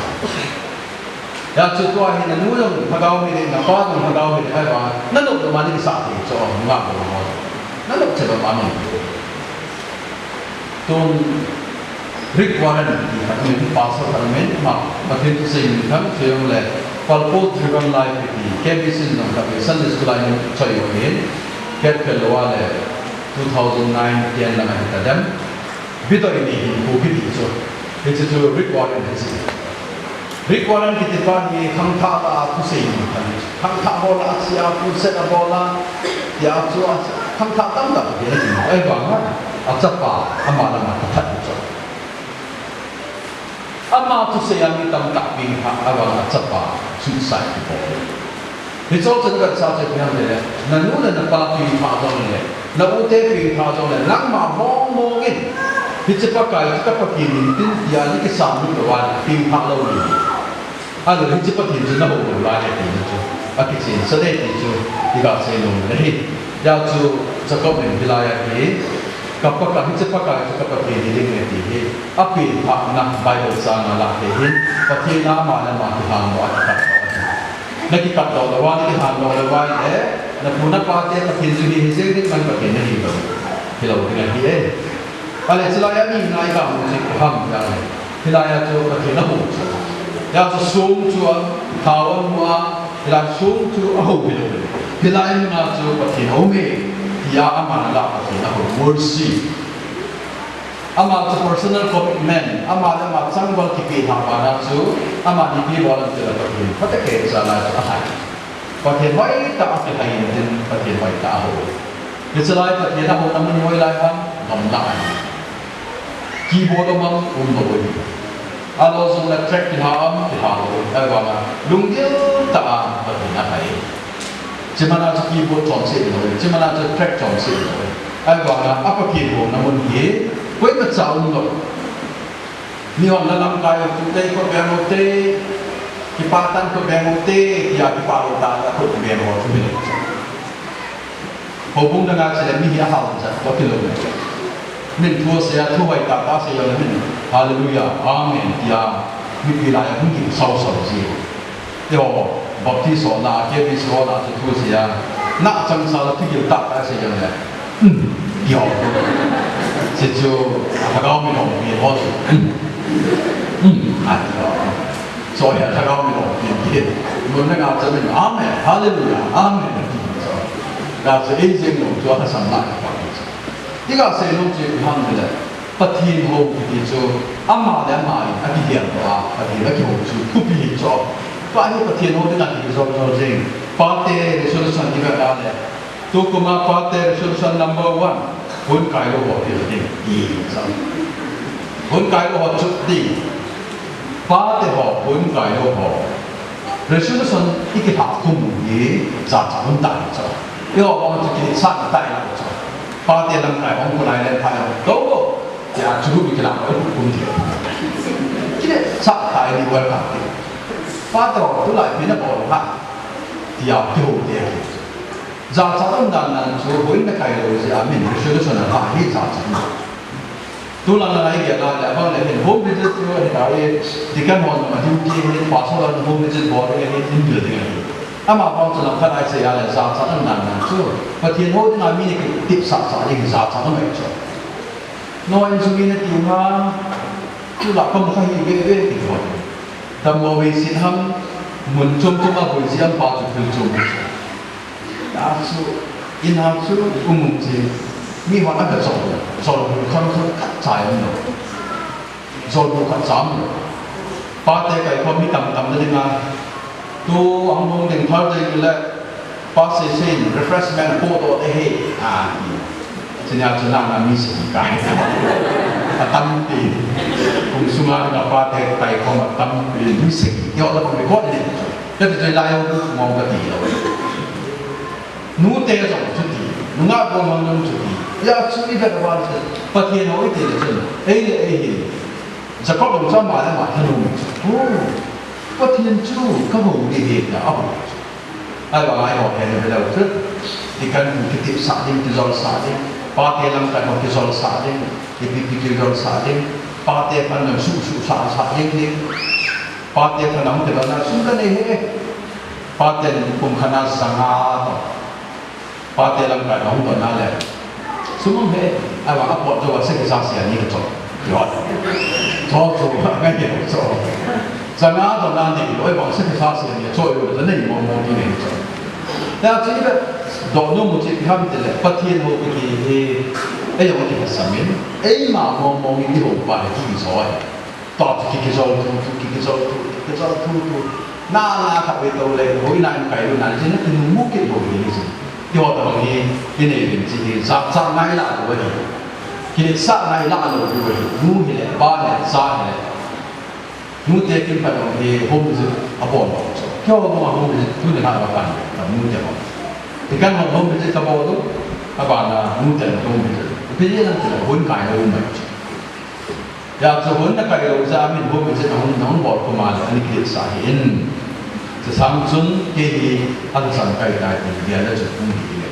Hijeh chun tua hi nanu jong lhagao mit e, napa jong lhagao mit e, ahivanga nanop lou ma ni kisah thei chu, nungah bou ho. Nanop cheh lou ma ni. Tun Rick Warren ti khat umin, pastor khat umin, ama Pathen thusei minthang, chujongle Purpose Driven Life ti, K B C in jong khat Sunday school a ahin choi u ahin, khat khel lou a le two thousand nine, ten lang ahi tadem. Bidoi ni hinkho kiti chu. Hiche chu Rick Warren ahi. Rick Warren kiti pa hi khangthah tah a thusei mi khat ahi. Khangthah bol a, ache a, crusade abol a, tia chu a, khangthah tamtah ahi. Ahivanga achapa ama lama athat chu. Ama thusei a mi tamtah pengthah a, ahivanga achapa suicide abol. Hiche chun kasa chu ipi ham tile, nanu le napa pengthah jongle, na u te pengthah jongle, nangma mong mong in, hiche Pakai chu ka Pathen ahi tin tia nei kisam lut lou a, pengthah lou ding. Ahilou le hiche Pathen chu nahou lou lai ahi tina chu, akichen sah ding ti chu iga sei nom u ahi. Hijeh chun Jacob in hilai a hi, ka Pakai, hiche Pakai chu ka Pathen ahi ding ahi ti hi, apengthahna Bible chang a la thei hin, Pathen a ama le ama kihan lou a kikat lou ahi. Na kikat doh lou a, na kihan doh lou a ahile, na pu na pa te Pathen chu hi, hijeng ding man Pathen nahi lou, hilou ding ahi e. Ahile, chulai a mi ngai ka mu chu ipi ham tia le, hilai a chu Pathen ahou chu. Hijeh chun song chu athao amu a, hilai song chu ahou hilou. Hilai mun a chu Pathen aum e, tia aman alah Pathen ahou, mercy. Ama chu personal commitment, ama le ama changval kipeh lhah bana chu, aman ipi bol ham tile Pathen phatah a kicha lai chu ahai. Pathen hoitah a kihai in tin, Pathen hoitah a ahou. Hiche lai Pathen ahouna mun hi hoilai ham, gamlah ahi. Keyboard um am, umlou ahi. Alou jong le track kiha am, kiha lou ahi. Ahivanga lunggil tah a Pathen ahai. Hiche mana chu keyboard chom seh lou, hiche mana chu track chom seh lou. Ahivanga a Pathen houna mun hi koimacha umlou. Mihon na lamkai u chu tei khut beng u te, kipah tah khut beng u te, tia kipah lou tah a khut beng u chu hilou. Houbung dang a chule mi hi ahao jat toh kilou. Min thu asei a, thu hoitah tah asei a le min, Hallelujah, Amen, tia mipi lai a hung kisau sau ji. Eiho, Baptist ho lah a, K B C ho lah a chu thu asei a, na chang sa la thugil tah tah asei a le, um, tia. Hiche chu, Lhagao mi lom pi ho chu, um, um, atia. Chule Lhagao mi lom pi pi. Mun dang a chu min, Amen, Hallelujah, Amen. Chule, hijeng lou chu ahasam lai. Iga sei nom chu ipi ham tile, Pathen hou kiti chu, ama le ama in akigel doh a, Pathen akihou chu, thupi hi chu. Tua hi Pathen hou dinga kijo jo jeng. Pate resolution ivet a le, tukum a pate resolution number one, hung kai lou ho pil ding, ti chu. Hung kai lou ho chu ding. Pate ho, hung kai lou ho. Resolution ikilha khum u hi, jachat um tai chu. Eiho bang chu kiletsahna tai chu. Pate lamkai hung kulai le phai hung to. Tia chu mi kilang hung kum thei. Kiletsah tai ni welcome. Pate ho tulai pi na bol ha. Tia kihou te. Jachat um dan nan chu houin na kai lou jeh a min resolution a la hi jachat um. Tulang lang a igel a le abang le hin home visit chu hi ta e, deacon hon a duty hi, pastor hon home visit bol ding ahi, in building ahi. Ama bang chu lam khat a isei a le, jachat aum dan dan chu. Pathen hou dinga mi ni kitepsah sah ding jachat aum ahi chu. Noah in chu mi na tiu nga, tulai ka mu kha hi ve ve ti chu. Dammo vei sin ham, mun chom chom a vui si am pa chu thil chom chu. A chu, in ham chu, um um chi. Mi hon a ka chom, chom kham kham khat chai um lo. Jolbu khat cham. Pate kaikhom mi tamtam na dinga. Tu ahung hung ding thar ding le. Pa seisei in refreshment po doh te he. Ah, chunia chu nana mi sagi kai. Atampi. Kum sunga dinga pate kaikhom atampi mi sagi. Yo la kong record ni. Kati chu lai ho mong kati lo. Nute jong chuti, nungah gollhang jong chuti. Hijeh chun ivet uva chun, Pathen hou iti le chun, ei le ei hin. Jacob jong chu ama le ama thanom chu. Oh, Pathen chu kahou ding ahi tia ahou chu. Ahivanga eiho hin ivet u chun, ikan u kitepsah ding, kijolsah ding, pate lamkai ho kijolsah ding, ipi ipi kijolsah ding, pate pan jong suh suh sah sah ding ding. Pate khat a hung kidonna sum kanei e. Paten kum khat a sanga toh. Pate lamkai a hung donna le. Sum hung he. Ahivang apot jou a sakhi sa sia ni kacho. Yo. Cho cho ngai ni cho. Sanga donna nei lou, ahivang sakhi sa sia ni cho yo, nei mong mong ni nei cho. Tia chu ive dohnom u chu ipi ham itile, Pathen hou kiti hi, ei jong kiphasamin, eima mong mong in ihou pa hi kijo ahi. Tua chu ki, kijol thu thu, ki, kijol thu, kijol thu thu. Na, na khat vei tou le, hoi na in kai lu na, jin na kinu mu kit bou hi, jin. Ti ho tabang hi, i nei vin chi hi, jat jat ngai la lou hi. Kiletsah ngai la lou hi. Nu hi le, pa hi le, cha hi le. Nu te kin pa dong hi, home visit abol lou chu. Kei ho ma home visit, tu le na ba kan, ta nu te ho. Ti kan ho home visit ka bol lou, abana nu te home visit. Pi le na te hon kai lou mai chu. Hijeh chun hon na kai lou jeh a min home visit ahung, ahung bol khum a le, ani kiletsah ahin. Chusang chun kei hi anchan kai tai ti gel a chu hung hi le.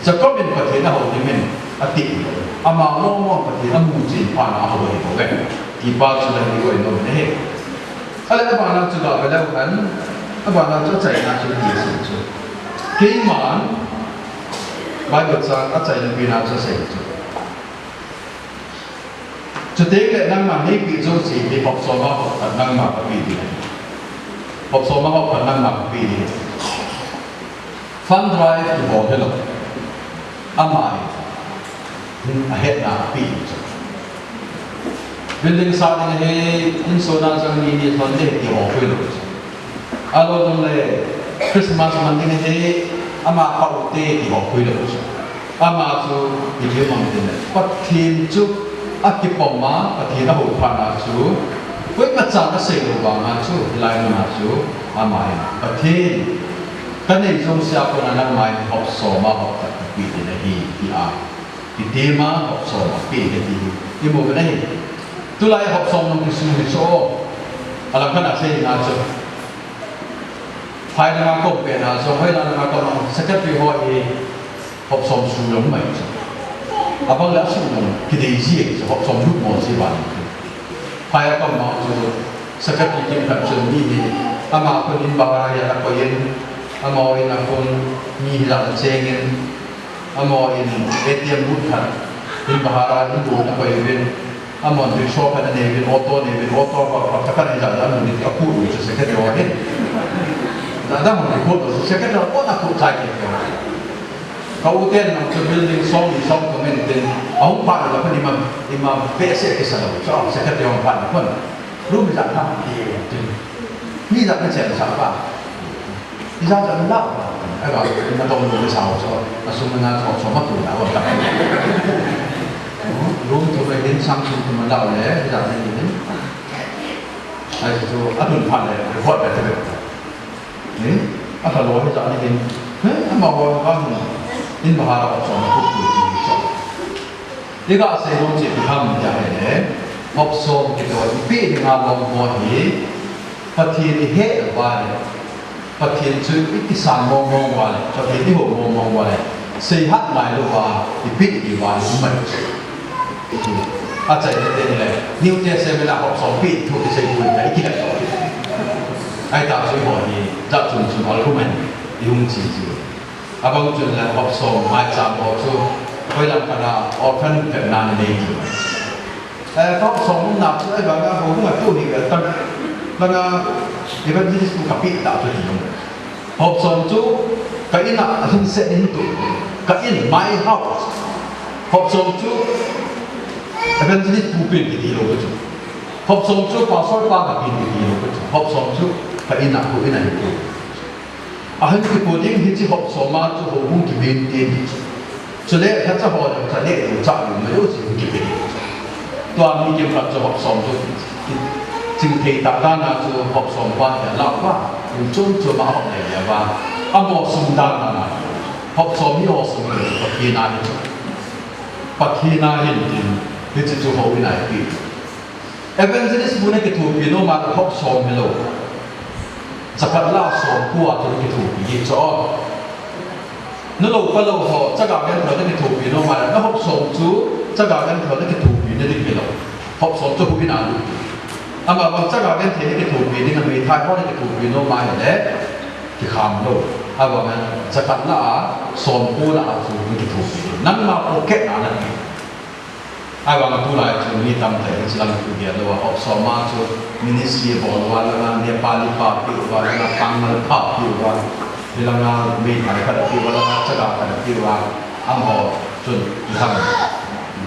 Jacob in Pathen ahou dimin ati lou. Ama momo Pathen amu chen phat a ahou ahi bouve. Ti pa chu la hi oi nom ne he. Ale abana chu ga ve leu hen. Abana chu achaina chu ti asei chu. Keiman Bible chang achaina pen a chu asei chu. Chuteng le nangma neipeh jouse hi hop som a hop khat nangma kapeh ding ahi. Hop som a hop khat nangma kapeh ding ahi. Fund drive kibol hilou. Ama in ahetna apeh chu. Building sa ding ahi, insung a jong mi ni lhon ding ahi ti ho hilou chu. Ahilou jongle Christmas man ding ahi, ama pa u te ti ho hilou chu. Ama chu ipi ham itile, Pathen chu akipom a, Pathen ahou phat a chu, koima chan asei lou vang a chu, hilai mun a chu, ama in, Pathen, kanei jouse a kona nangma in hop som a hop khat kapeh ding ahi, tia. Kitem a hop som apeh ding ahi, imu ve ahi. Tulai hop som nung kisu hi chu, alang khat a sei na chu. Phai langa kom pet na chu, hoi langa kom a secretary ho hi hop som su jong mai chu. Abang le asu jong kidei ji chu, hop som lut mo ji ban. Phai a kom ma chu secretary kim khat chu mi hi ama khun in bahar a akoi in, ama in a khun mi hi la cheng in, ama in A T M booth khat in bahar a in bu na koi uvin. Amahon rickshaw khat anei uvin, auto anei uvin, auto pa, pa, pa khat anei jat jat uvin, akhu u chu secretary ho hin. Jat jat uvin khu u chu secretary ho na khu chai ke ke. Ka u ten nang chu building song ni song ko men ten, ahung phat na khun ima, ima behseh kisa lou, chu secretary hung phat na khun. Room ijat ham ti tin. Mi ijat na chen sa pa. Ijat jat na la pa. Ai ba, na tong room sa ho chu. Na sum na cho cho ma tu na wa ta. Room tu ba hin sang sum tu ma la le, ijat na hin. Ai chu, a tun phat le, report ba te. Ni, a tha lo ijat na hin. He, ama wa ba hin. In bahar a cho ma tu tu ti cho. Iga sei nom chu ipi ham tia ahile, hop som kiti ho, ipi dinga lom ho hi, Pathen ihet uva le, Pathen chu ikisan mong mong uva le, Pathen ihou mong mong uva le, seihat ngai louva, ipi ipi uva le, umai chu. Achaina teng le, New Testament a hop som ipi thu kisei poi tia ikilep to. Ahita chu eiho hi, jat chom chom a um ahi. Ihung chi chu. Abang chun la hop som mai cham ho chu. Hoi lam kana orphan pet na nei chu. Eh, hop som na chu ai banga ho hung tu hi ka tang. Banga evangelist tu ka pi ta chu hi. Hop som chu ka ina a hin se in tu. Ka in my house. Hop som chu evangelist pu pin ki ti lo chu. Hop som chu pastor pa ka pin ki ti lo chu. Hop som chu ka ina pu ina hi tu. Ahin kipu ding hiche hop som a chu houbung kimaintain ding chu. Chule khacha ho jong cha le ding cha ding mai u chu kipe ding chu. Tua mi kim khat chu hop som chu ching thei ta dan a chu hop som pa hi a lau va. In chom chom a hop le le va. Amo sum dan a hop som hi ho sum hi chu Pathen a hi chu. Pathen a hin tin hiche chu houin a hi pi. Evangelist bu na kithopi nom a hop som hi lo. Jakhat la som pu a chu kithopi hi chu. Na lo pa lo ho, chaga genthei na kithopi nom a, na hop som chu, chaga genthei na kithopi na ding hi lo. Hop som chu houin a lu. Ama bang chaga genthei na kithopi ding a meithai ho na kithopi nom a hi le, kikham lo. Abang jakhat la a, som pu la a chu na kithopi. Nangma pocket na na pi. Ahivang tulai chu mi tamtah in hiche lang thu gel lou a, hop som a chu ministry bol uva langa, Nepali pa pe uva langa, Tangkhul pa pe uva, hilanga meithai khat pe uva langa, chaga khat pe uva, amaho chun iham.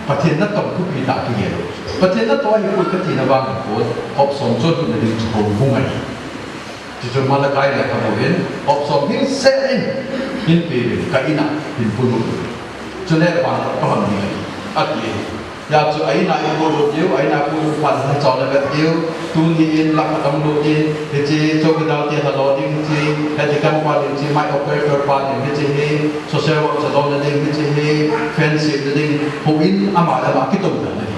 Pathen natong thupi tah kigel lou. Pathen natoh ahipoi kati na vang hipoi, hop som chun na ding chu houbung ahi. Chuchu Malachi le khamu hin, hop som hin se in, hin pe in, ka in a, hin pui u. Chule vang ka hon ding ahi, ati. Hijeh chun a in a i pui u diu, a in a pui u phat hin chom le vet diu, tuni in lakh khat hung lut in, hiche chowkidar te lha lo ding hiche, hiche kan pa ding hiche, mic operator pa ding hiche hi, social work cha lo na ding hiche hi, fence na ding, houin ama le ama kitom na ding.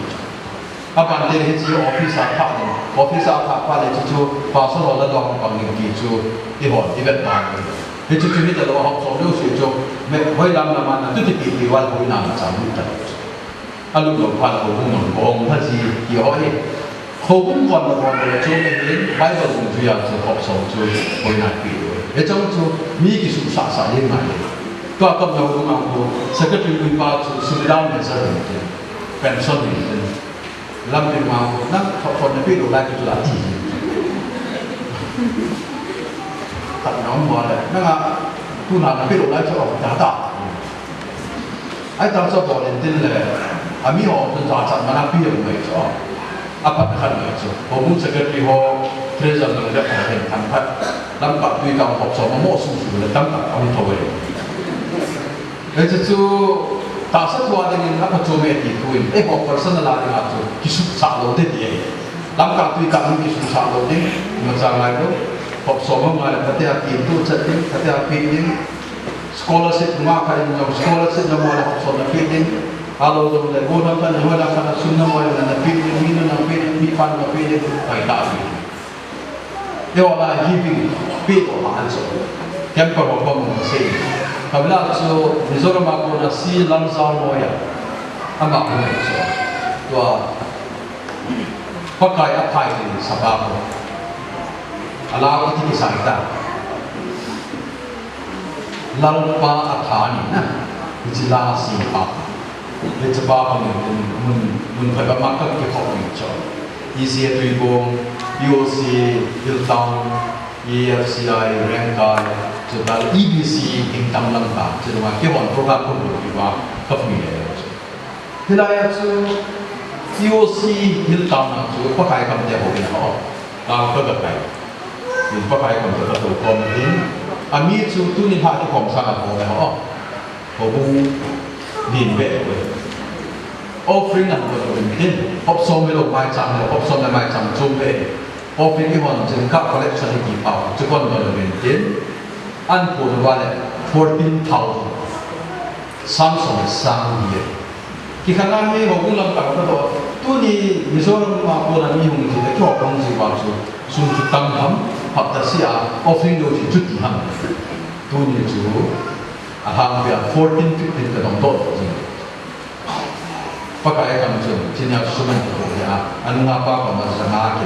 Abang te hiche office a phah ding, office a phah phat le chu chu pastor ho la dong pang ding ti chu i hon i vet pang ding. Hichu chu hita lou a hop som lou si chu, me hoi lam lam a na tu ti ti ti val hoi nam cha mu ta lou chu. A lut lou phat houbung nung bong pha ji ti ho hi. Houbung kon na kon na chu me hin Bible bung chu ya chu hop som chu hoi na pi lou. Hichu chu mi kisusah sah ding ngai. Tua kam na houbung a chu secretary lui pa chu sumidang ne sa ding. Pension ni. Lampi ma, nang hop som na pe lou lai chu la ti. Tat na um mo le, nang a, tuna na pe lou lai chu a ta ta. Ai ta chu bol in tin le, a mi ho chu cha cha ma na pi lou mai chu. A pat khat mai chu. Houbung secretary ho, treasurer ho le ho hen thang khat. Lamka tui kam hop som mo su su le tam ta hung tho ve. Hichu chu, tahsa thu a dingin a pha chom e ti thu in, eiho personal a dinga chu, kisuhsah lou te ti ahi. Lamka tui kam in kisuhsah lou ding, imacha ngai lou, hop som ho ngai le, khatia kin tu chat ding, khatia kin ding, scholarship nunga khat in jong, scholarship na mo le hop som na pe ding, ahilou jong le, go na khat, hoi na khat, sum na mo le na pe ding, mi na na pe ding, mi pan na pe ding, pai ta ding. Eiho la giving, pe to ha an so. Camp ko ko mo se. Kabla chu Mizoram a kona si lam sa mo ya. Ama ko so. Tua Pakai a phai ni sapa ko. Ala ko ti ki sa ta. Lalpa a tha ni na, hiche la a sim pa. Hiche pa pa mun, mun, mun pha ba ma ka ki khop ni cho. E C A Tuibong, E O C Hilltown, E F C I Rengkai, chuta E B C Hingtam lam ta, chu ma ki hon program ko ki ba, ka pui le cho. Hilai a chu E O C Hilltown a chu Pakai kam te ho in ho. Ka ka ka kai. Min Pakai kam te ka to kom hin. Ami chu tuni ha ki kom sa ka ho le ho. Houbung din be ko. Offering an ko to din. Hop som me lo mai chang lo, hop som me mai chang chum be. Offering ki hon chin ka collection ki pa. Chu kon ko din. An ko va le fourteen thousand. Sang som sang ye. Ki khana hi houbung lam ka ka to. Tuni Mizoram a kona mi hung ji le ki hop hung ji ba chu. Sum chu tam ham, hapta sia, offering lo ji chu ti ham. Tuni chu, a hang pia fourteen, fifteen ka dong to ji. Pakai kam chu, chinia suman ko ya, anu nga pa ko ma sa nga ki.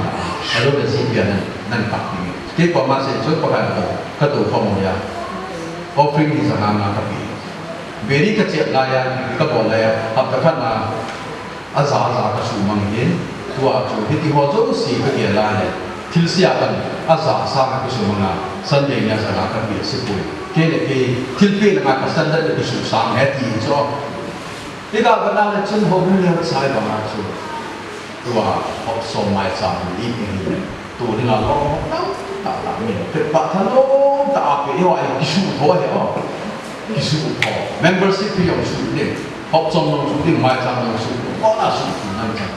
Alo le si pia nan, nan pak ni. Ke ko ma se chu Pakai ko, ka to ko mo ya. Offering hi ja nga nga kape. Beri kachep laiya, kabol laiya, hapta khat na aja aja kasuhmang in. Tua chu hiti ho jouse kagel laiya, thilse a khan aja sang a kasuhmang a, Sunday nia ja nga kape sipoi. Kei le kei thilpeh langa ka standard le kasuhsang e ti chu. Iga bana le chun ho hung le chai banga chu. Tua hop som maicham ni ni. Tu dinga lom hop tam tah tah min. Pet pa tha lom tah a pe, i hoi kisuh tho he o. Kisuh tho. Membership fee jong suh ding. Hop som jong suh ding, maicham jong suh ding. Kona suh ding nan chang.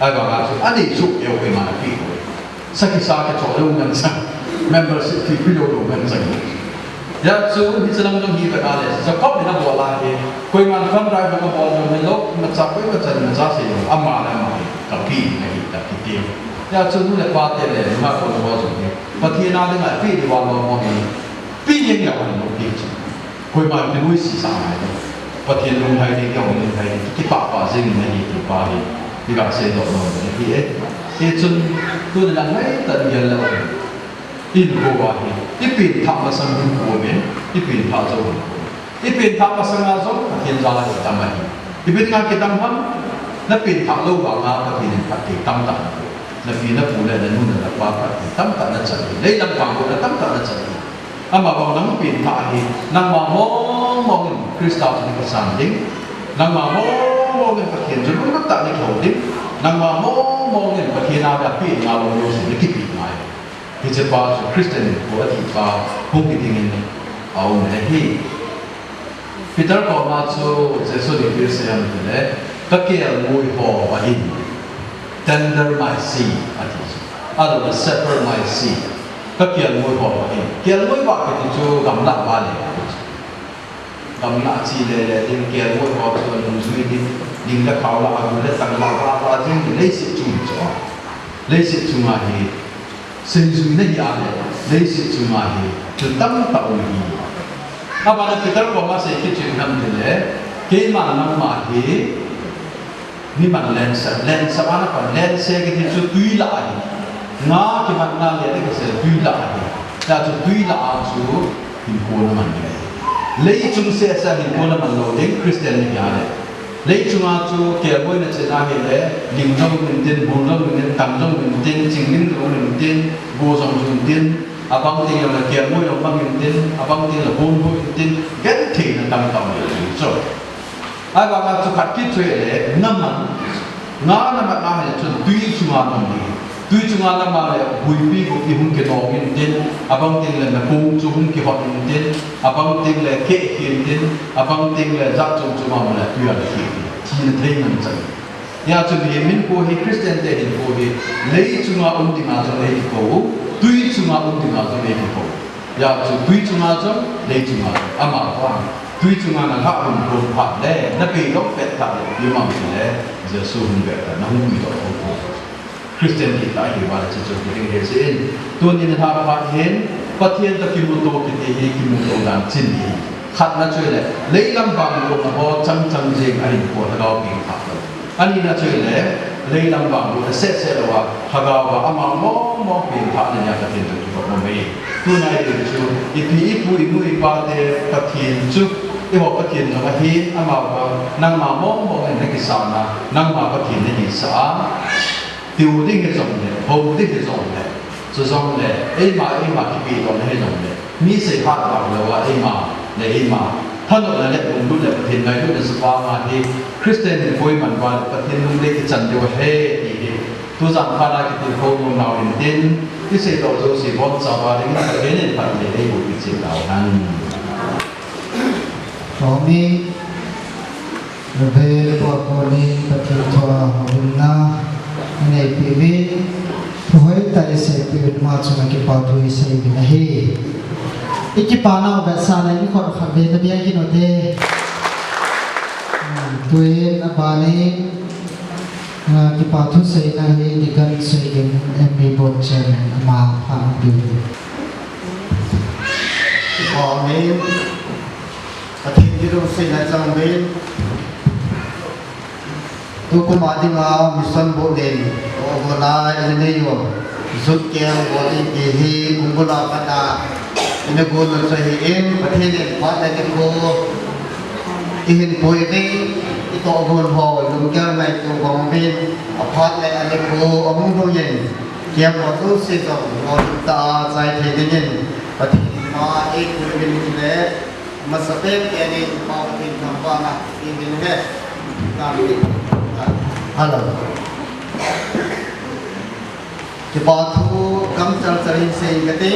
Ahivanga chu, anei suh keu kei mana pi. Sakhi sa kicho lou nan chang. Membership fee pe lou lou nan chang. Hijeh chun, hiche lang jong hi bep a le, Jacob in abol a hi, koiman fund drive abol jong hilou, imacha, koimacha, imacha sei jong, ama le ama hi, kape ding ahi, tia kiti. Hijeh chun, nu le pa te le, nungah kol ho jong hi, Pathen a dinga pe ding vang lou mo hi, pe jeng lou hen lou ding chu. Koiman kinuisat sa ngai lou. Pathen lunglhai ding, kihou lunglhai ding, kipah pah jeng in ahi ti pa hi, iga seidoh nom ahi e. Hichun, tuni lang ngai tah in gel leu. Hinkho a hi, i pengthah masang hinkho aum in, i pengthah jou hinkho. I pengthah masang a jong Pathen jal a kidam ahi. Ipi dinga kidam ham, na pengthah lou vanga Pathen in phatthei tamtah na pe. Na pi na pu le na nu le na pa phatthei tamtah na chan ahi. Leilam vangbohna tamtah na chan ahi. Amavang nang pengthah ahi, nangma mong mong in Christa chun na kisan ding. Nangma mong mong in Pathen chun lunglut tah in na kihou ding. Nangma mong mong in Pathen a na pengthah lou jouse na kipe ngai. Hiche pa chu Christian hinkho ati pa hung kiding in aum ahi. Peter koma chu Jesun ipi asei ham tile, ka kelngoi ho ahin, tender my sheep, ati chu. Ahilou le shepherd my sheep. Ka kelngoi ho ahin. Kelngoi vah kiti chu gamlah vah le kiti chu. Gamlah che le le ding, kelngoi ho chu anung jui ding, ling le khao lah, agu le tang lah, vah vah ding, leiset chung chu. Leiset chunga hi, seijuina hi a le, leiset chunga hi, thil tamtah um ahi. Abana Peter koma sei kit chu ipi ham tile, keiman nangma hi, mi man lensah, lensah ana pan, lensah kiti chu tui lah ahi. Nga kimatna le, le kisei tui lah ahi. Hijeh chun tui lah a chu, hinkho na man ding ahi. Leichung seh seh a hinkho na man lou ding, Christian na hi a le. Leichunga chu kelngoi na chena hile, ling jong um intin, bul jong um intin, tang jong um intin, chingling jong um intin, go jong um intin, abang teng le kelngoi jong mang intin, abang teng le bul jong um intin, gentheina tamtah um intin chu. Ahivanga chu khat kit chu hile, na man, nga na mat na hile chun tui chunga na um ding. Tui chunga na man le huipi gopi hung kinong intin, abang teng le na kong chu hung kihot intin, abang teng le keh khi intin, abang teng le jat chom chom a um le tui a le khi intin. Thina thei ngen chang. Hijeh chun hinkho hi Christian te hinkho hi, leichunga um dinga jong eikikoi u, tui chunga um dinga jong eikikoi u. Hijeh chun tui chunga jong, leichunga jong, amavang. Tui chunga na lhah lum lum phat le, na pei lou pet phat le, ipi ham tile, Jesu hung bep tah, na hung pui doh lou. Christian kiti ahi vale, hiche chu kiding ahi jeh in. Tuni na lhah phat hin, Pathen toh kimuto kiti hi, kimuto dan chin ahi. Khatna chu hile, leilam vangbohna ho chang chang jeng a hinkho lhagao pengthah lou. Anina chu hile, leilam vangbohna seh seh lou a, lhagao a ama mong mong pengthahna nia Pathen toh kimuto ahi. Tuna i ding chu, ipi ipu inu ipa te Pathen chu, eiho Pathen jong ahin, amavang, nangma mong mong in na kisah a, nangma Pathen na hisah a, tiu ding hijongle, hou ding hijongle, chujongle, eima, eima kipedohna hijongle, mi seihat vang lou a, eima le eima thanopna le lunglut le Pathen ngailutna chu vang a hi, Christian hinkho iman uva le Pathen lungdei kichan diu ahi ti hi, tujan phat a kitilkhou nom nau intin, isei doh jouse boncha uva dingin Pathen in phatthei eiboh peh cheh tauhen. Amen. Reverend Pu Akonin Pathen thua houlimna ineipeuvin, thu hoitah a iseipeh uvin ama chunga kipa thu isei uvin ahi. Ikipa nau vetsahna in khut khat vei na bia kit ute. Hmm, tuin abanin, ah, kipa thu seina hi Deacon Soigin M B Board Chairman ama pha ang pi. Amen. Pathen thu seina chang uvin. Tukum a dinga mission board in, o bona in nei yo. Zut keu bol in ti hi, kum bula pana. Ina gon chu ahin, Pathen in phat le nikho ihin pui uvin, itoh gon ho lunggel ngaito bang uvin, aphat le anikho ahung lhung in, camp ho jouse jong lolhing tah a chai thei dingin Pathen in ma eipui uvin le, amasapen in Pa Pathen thangvahna ihin he. Hello. Kipa thu kamchal chal in sei kate,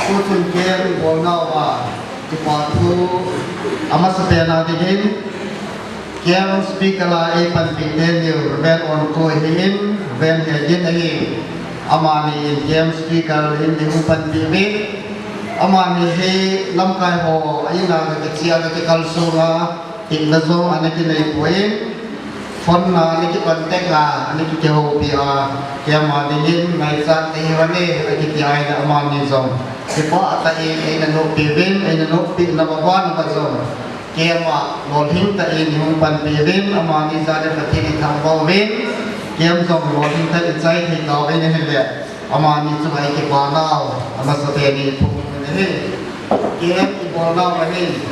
tuchung camp ibol nauva, kipa thu amasapen a dingin, camp speaker a eipanpi teni u Reverend Onko ahin, Reverend Hegin ahi, amani in camp speaker in eihung panpi uvin, amani hi lamkai ho a in a kakiche a kakikal sung a, Tina jong ana kinei poi, phone a ana kicontact a, ana kihoupi a, camp a dingin ngaichat nahiu ve, akiti ahile amani jong kipah tah in eina noppi uvin, eina noppi naba vang uva jong camp a lolhing tah in eihung panpi uvin, amani jal in Pathen ithangvah uvin, camp jong lolhing tah in ichai thei tauve ahile, amani chunga ikipa nau amasapen in iphong uvin ahi. Camp ibol nauva hin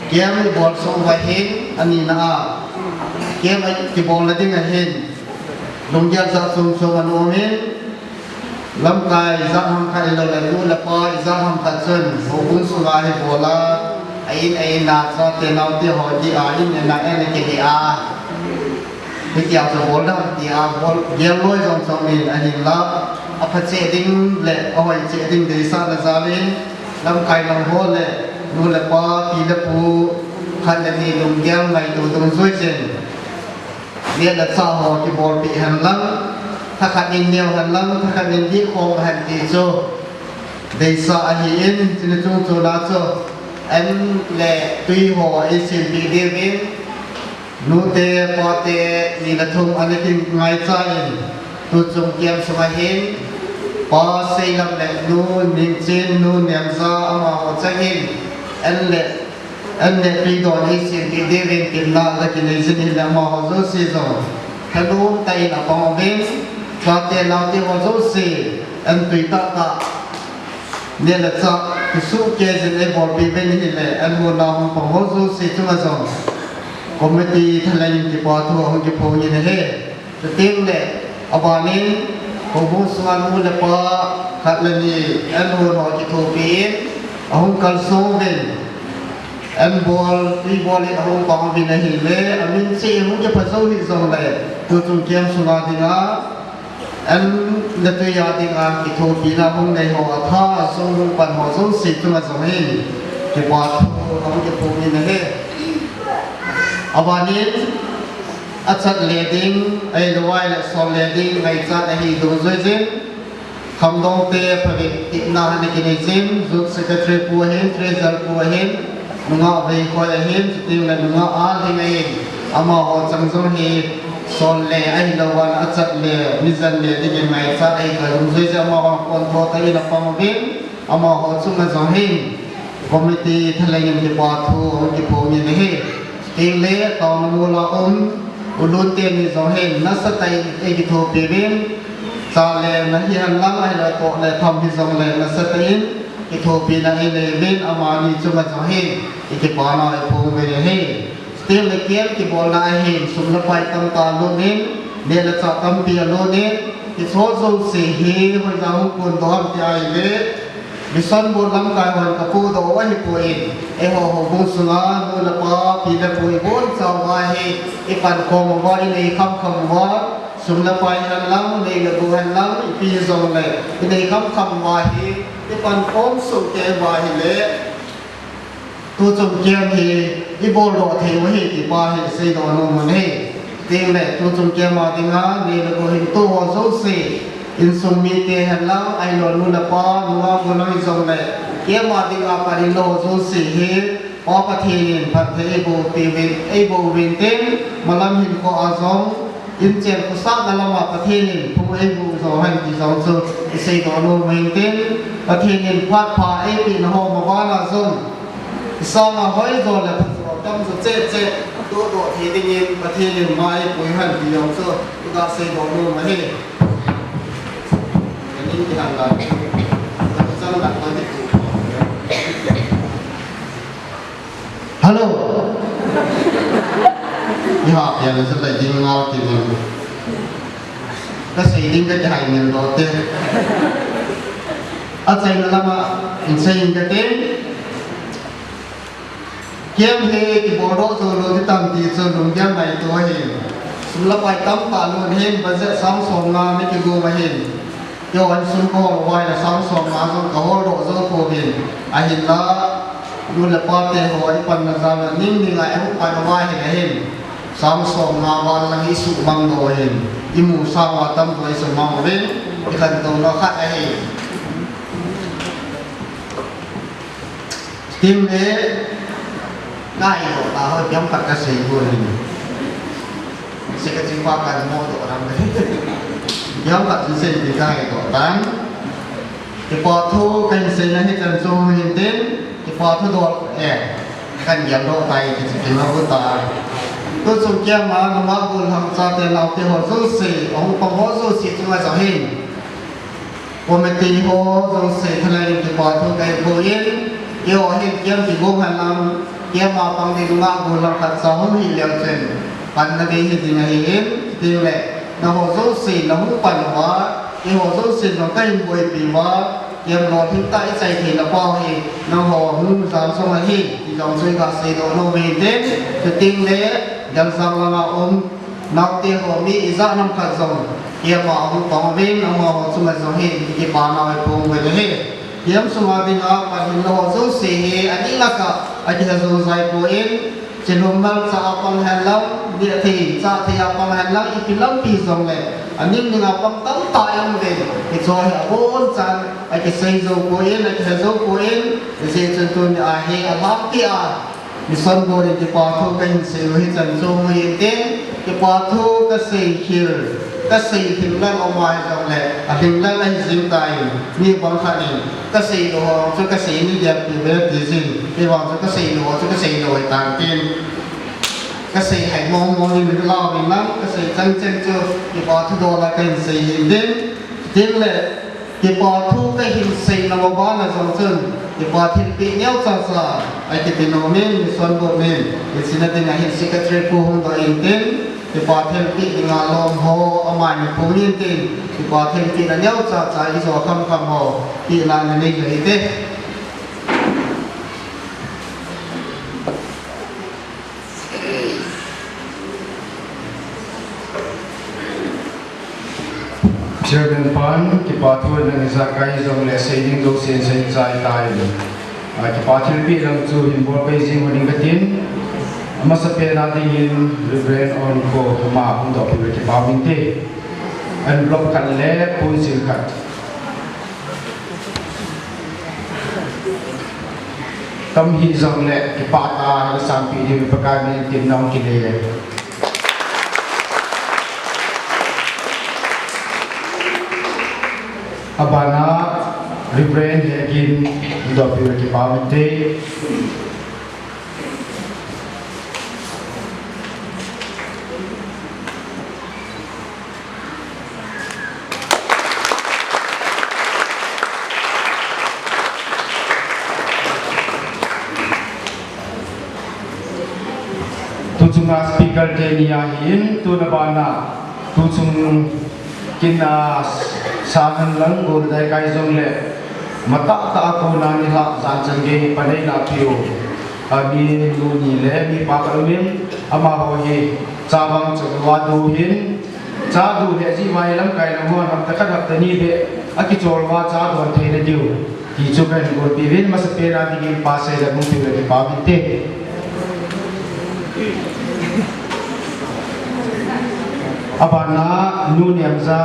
Camp ibol sung uva hin, anina a, camp a kibol na ding ahin, lunggel jat chom chom ana um in, lamkai jat ham khat ahilou le nu le pa ijat ham khat chun houbung sunga hi bol a, a in a in a chate naote ho dia in in a ana kile a, Hitia chu bol dam tia bol gel loi jong chom in ahinla, apha cheh ding le ahoi cheh ding deisahna jal in, lamkai lang ho le nu le pa, pi le pu, khat le ni lunggel ngaito dungjuiyin, neh le chah ho kibolpeh hen lang, thakhat in neo hen lang, thakhat in dih khom hen ti chu deisah ahin, chuni chungchon a chu an le tui ho eisempeh diuvin, Nute, pate, ni le thum ana kingaichat in, tuchung camp sunga hin, Pa Seilam le Nu Ningchin, Nu Nemja, amaho chang hin, an le, an le tui don eisempeh diuvin, tin la la kinei jin hin le amaho jouse jong, thalom tah in apang uvin, chate naote ho jouse, an tui tah tah, Neh le chah, kisuh kei jin eibolpeh uvin ahile, an muna hung pang ho jouse chunga jong, committee thalheng in kipa thu ahung kiphong in ahi. Chuteng le, abanin, houbung sunga nu le pa, khat le ni, an muna kithopi in, ahung kalsong uvin, an bol, tui bol in ahung pang uvin ahile, amin cheh hung kipha jou hih jongle, tuchung camp sunga dinga, An natui a dinga kithopina hung nei ho, atha a sung hung pan ho jouse chunga jong hin kipa thu hung kiphong in ahi. Abanin achat le ding, ahilou le sol le ding ngaichat ahi dungjuiyin, Khamdongte phabep tepna ana kinei jin, Youth Secretary pu ahin, Treasurer pu ahin, Nungah Veikhoi ahin, chuteng le Nungah Alhing ahin, amaho chang jong hi sol le ahilou le achat le, mi jen le dingin ngaichat ahi kha dungjuiyin amaho pontho tah in apang uvin, amaho chunga jong hin committee thalheng in kipa thu hung kiphong in ahi. Chuteng le taona mol a um, u Lun teni jong hin nasatah in eikithopi uvin, cha le na hihen lang ahilou le toh le tham hijongle nasatah in kithopina einei uvin, amani chunga jong hin ikipana eiphong uve ahi. Chuteng le camp kibolna ahin sum le pai tamtah lut in, neh le chah tampi alut in, hiche jouse hi hoiya hung kondoh ham ti ahile, Mission Board lamkai hon kapohdoh u ahipoi, eiho houbung sunga nu le pa, pi le pu ibonchauva hi ipankhom uva, inei khamkham uva, sum le pai hen lang, nei le gou hen lang, ipi hijongle inei khamkham uva hi ipankhom soh kei uva ahile, tuchung camp hi iboldoh thei u ahi ti pa hi iseidoh nom u ahi. Chuteng le tuchung camp a dinga nei le gou hingto ho jouse, insung mite hen lang, ahilou le nu le pa, nungah gollhang hijongle, camp a dinga pan hing lou ho jouse hi Pa Pathen in phatthei eiboh uvin, eiboh uvin tin, malam hinkho a jong, inchen khosahna lama Pathen in phung eiboh jo hen ti jong chu iseidoh nom u ahin tin, Pathen in phat pha eipehna ho mavanga jong, isanga hoijo le phajo Tam chu che che, to to thi dingin, Pathen in mai pui han ti jong chu, tu ka sei do no ma he. Kanin ki han la. Chang la to ti tu. Hello. Iha, ya le sa lai ding ngal ti ni. Ka sei ding ka jai ni lo te. A chai na lama, in sei in ka te. Kem he kibol doh jou lou ti tam ti chu lunggel ngai to ahin. Sum le pai tam tah lou ahin, budget sang som nga mi kigong ahin. Keiho insung kahol uva ahile sang som nga jong kahol doh jou pouvin. Ahinla, nu le pa te ho ipanna jal a ning ning a ihung pan uva ahile hin. Sang som nga val lang isuh mang doh ahin. Imu sang uva tam doh isuh mang uvin. Ikhantouna khat ahi. Tin le, ka hi doh ta ho, biang khat ka sei go ni. Secretary pa ka mo doh ram le. Biang khat sei sei ni ka hi doh tan. Kipa thu ka hin sei na hi chan chu hin tin, kipa thu doh e. Kan biang doh tai ki chi ma bu ta. Tu chung kiang ma, nungah gollhang chate naote ho jouse, ahung pang ho jouse chunga jong hin. Committee ho jouse thalai in kipa thu kahin bol in, keiho hin kiam kigong hen lang, kiam a pang ding nungah gollhang khat cha hung hi leu chun, panna gei hi ding ahi in, tin le, nangho jouse, nahung pan uva, keiho jouse jong kahin boipi uva, kiam lolhing tah ichai theina pau hi, nangho hung jal jong ahi, ti jong chu iga sei doh nom in tin, chuting le, Galjang langa um, Naote ho mi ijat ham khat jong, kiam a ahung pang uvin, amaho chunga jong hin, kipa na iphong uve le hi. Kiam sunga dinga pan hinna ho jouse hi, adih laka, akihe jou jai poi, chilum malcha a pang hen lang, neh thei, chah thei a pang hen lang, ipi lampi jongle, aning ning a pang tamtah jong uvin, hiche hi abonchan, akisei jou poi, akihe jou poi, hijeh chun tuni a hi, alhangpi a, Mission Board in kipa thu kahin sei u hi chan chu hung hin tin, kipa thu kasei khel, kasei lhinglel um ahi jongle, alhinglel ahi jing tan, mi bang khat in, kasei lou ho chu kasei ni dia pi ve ti jin, kei vang chu kasei lou ho chu kasei lou ahi tan tin. Kasei hai mong mong in mi lau min lang, kasei chang chang chu, kipa thu dola kahin sei hin tin, tin le, Kipa thu kahin seina ma bana jong chun, kipa thilpeh neocha cha, akiti nom in, Mission Board min, hiche na dinga hin Secretary pu hung doh in tin, kipa thilpeh dinga lom ho, amani phung in tin, kipa thilpeh na neocha cha, ijo kham kham ho, pehna nanei jo hite. Chairman pan, kipa thu nang ijakai jongle sei ding dosen sei chai tai. A, kipa thilpeh lang chu hin bol pai jing u ding katin. Amasapen a dingin Reverend Onko ama hung doh peh uva kipa min te. Envelope khat le ponsil khat. Tam hih jongle, kipah tah a sanpeh diu Pakai min tin nahung kile. Abana, Reverend Hegin, doh peh uva kipa min te. Tuchunga speaker te ni ahin, tuna bana, tuchung kin a sa han lang gol dai kai jongle, matah tah a kona nilhah jan chan gei panei na piu. Ami nu ni le mi pa khat um in, amaho hi, chavang chulva du hin, Cha du le jih vai lamkai lang hon hapta khat hapta ni beh akichol uva cha don theina diu. Ti chu kahin bolpeh uvin, masapen a dingin pa sei le hung peh uva kipa min te. Abana Nu Nemja.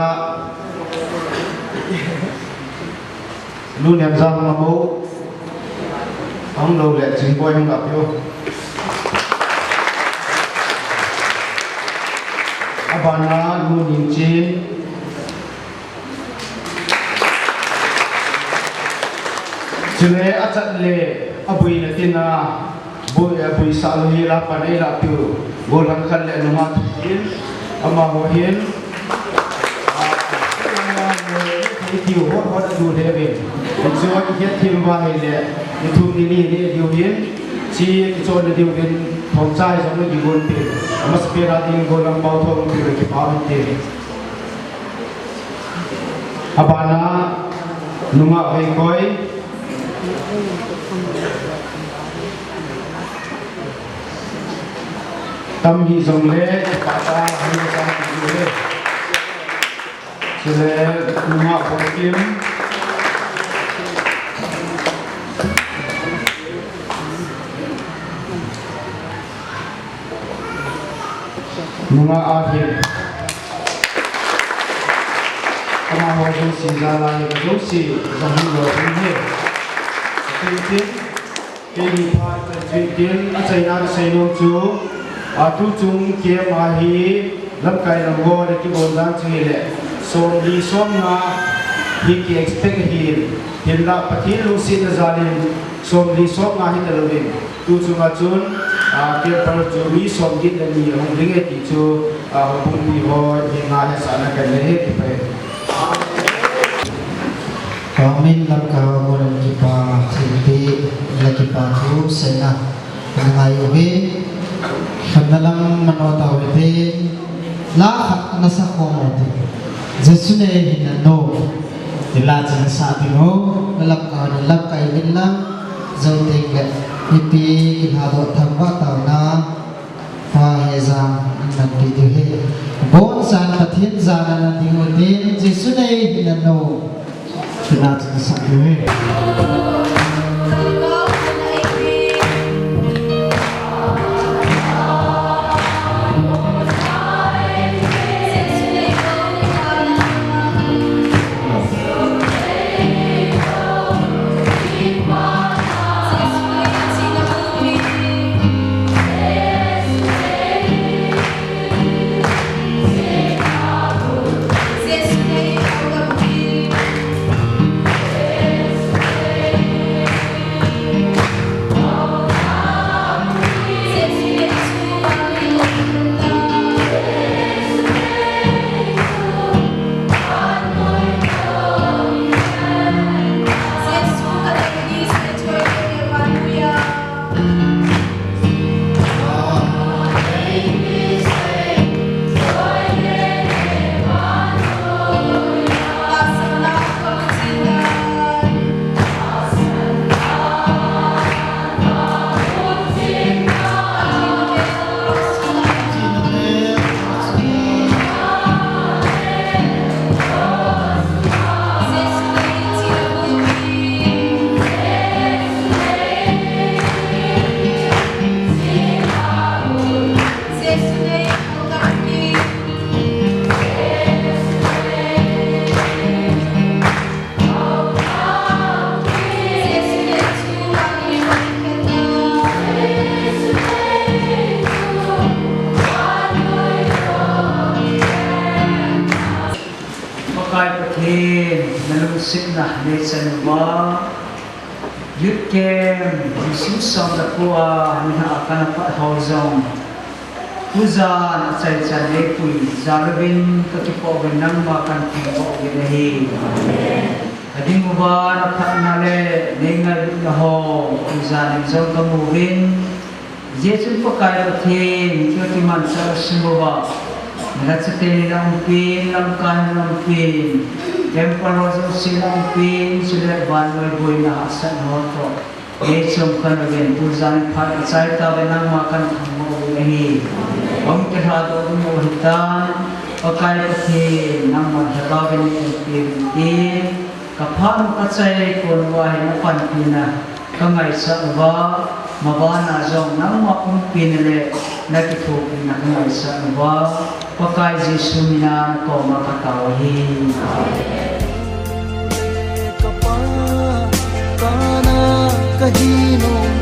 Nu Nemja hung amo. Hung lou le Chingboi hung ap u. Abana Nu Ningchin. Chule achat le abuina tina. Puisa lo hi la panei la piu. Gollhang khat le nungah thum hin. Amaho hin. Thei diu hot hot adu le ve. Ichu a kihet thim va hile. Ithum ni ni le diu hin. Chi kichon le diu hin. Thomcha hi jong le diu hin pe. Amasapen a ding gollhang pao thom pe le kipah in te. Abana nungah veikoi. Tam hi jongle, pata hi jongle. Chule, nungah Bongkim. Nungah Ahim. Amaho jouse jal a hi jouse, jong hi lo ding hi. Tin tin. Keini phat kahin tin, achaina kasei nom chu, a, tuchung camp a hi lamkai lam ho le kibol dan chu hile, somli somnga hi ki expect ahi, hinla Pathen lungsetna jal in somli somnga hita louvin, tuchung a chun, a, camper chu mi somget le ni ahung ding e ti chu, a, houbung mi ho henga hetsahna kanei e, kipah e. Amen. Lamkai ho, Moreh kipa thilpeh le kipa thu seina kangai uve. Khatna lam mano tauhite, la khat nasa khom ute. Jesu nei hinna nom. Ti la chu nasa ding u. Lamkai ho, lamkai min lam jou teng le, mipi kilhadoh thangvah taona. Pa Hejang in manpi diu ahi. Boncha'n Pathen jana na ding u hitin, Jesu nei hinna nom. Tina chu nasah diu ahi. Pakai Pathen, na lungsetna neichan uva, Youth Camp, Jesu song na pua, ni ha kana pat hau jong. Tujan achaichan neipui jal uvin kakipoh uvin nangma kathangvah uvin ahi. Kading uva naphatna le neingailutna ho tujan in jong kamu uvin. Hijeh chun Pakai Pathen, hiche kimanchah a sung uva, nalhacha teni naumpi, lamkai naumpi, temple ho jouse naumpi, chule vannoi boina hahsatna ho toh. Neichom khen uvin, tujan phat achai tauve, nangma kathangvah uvin ahi. Hung kilhadoh ding u hitan, Pakai Pathen, nangman lhagao vin neiumpi uvin tin, kaphat u kachai kon uva hin napanpina kangaisah uva, mabana jong nangma umpina le nakithopina kangaisah uva, Pakai Jesu mina nakoma katao ahi. Kapa, kana kahi nom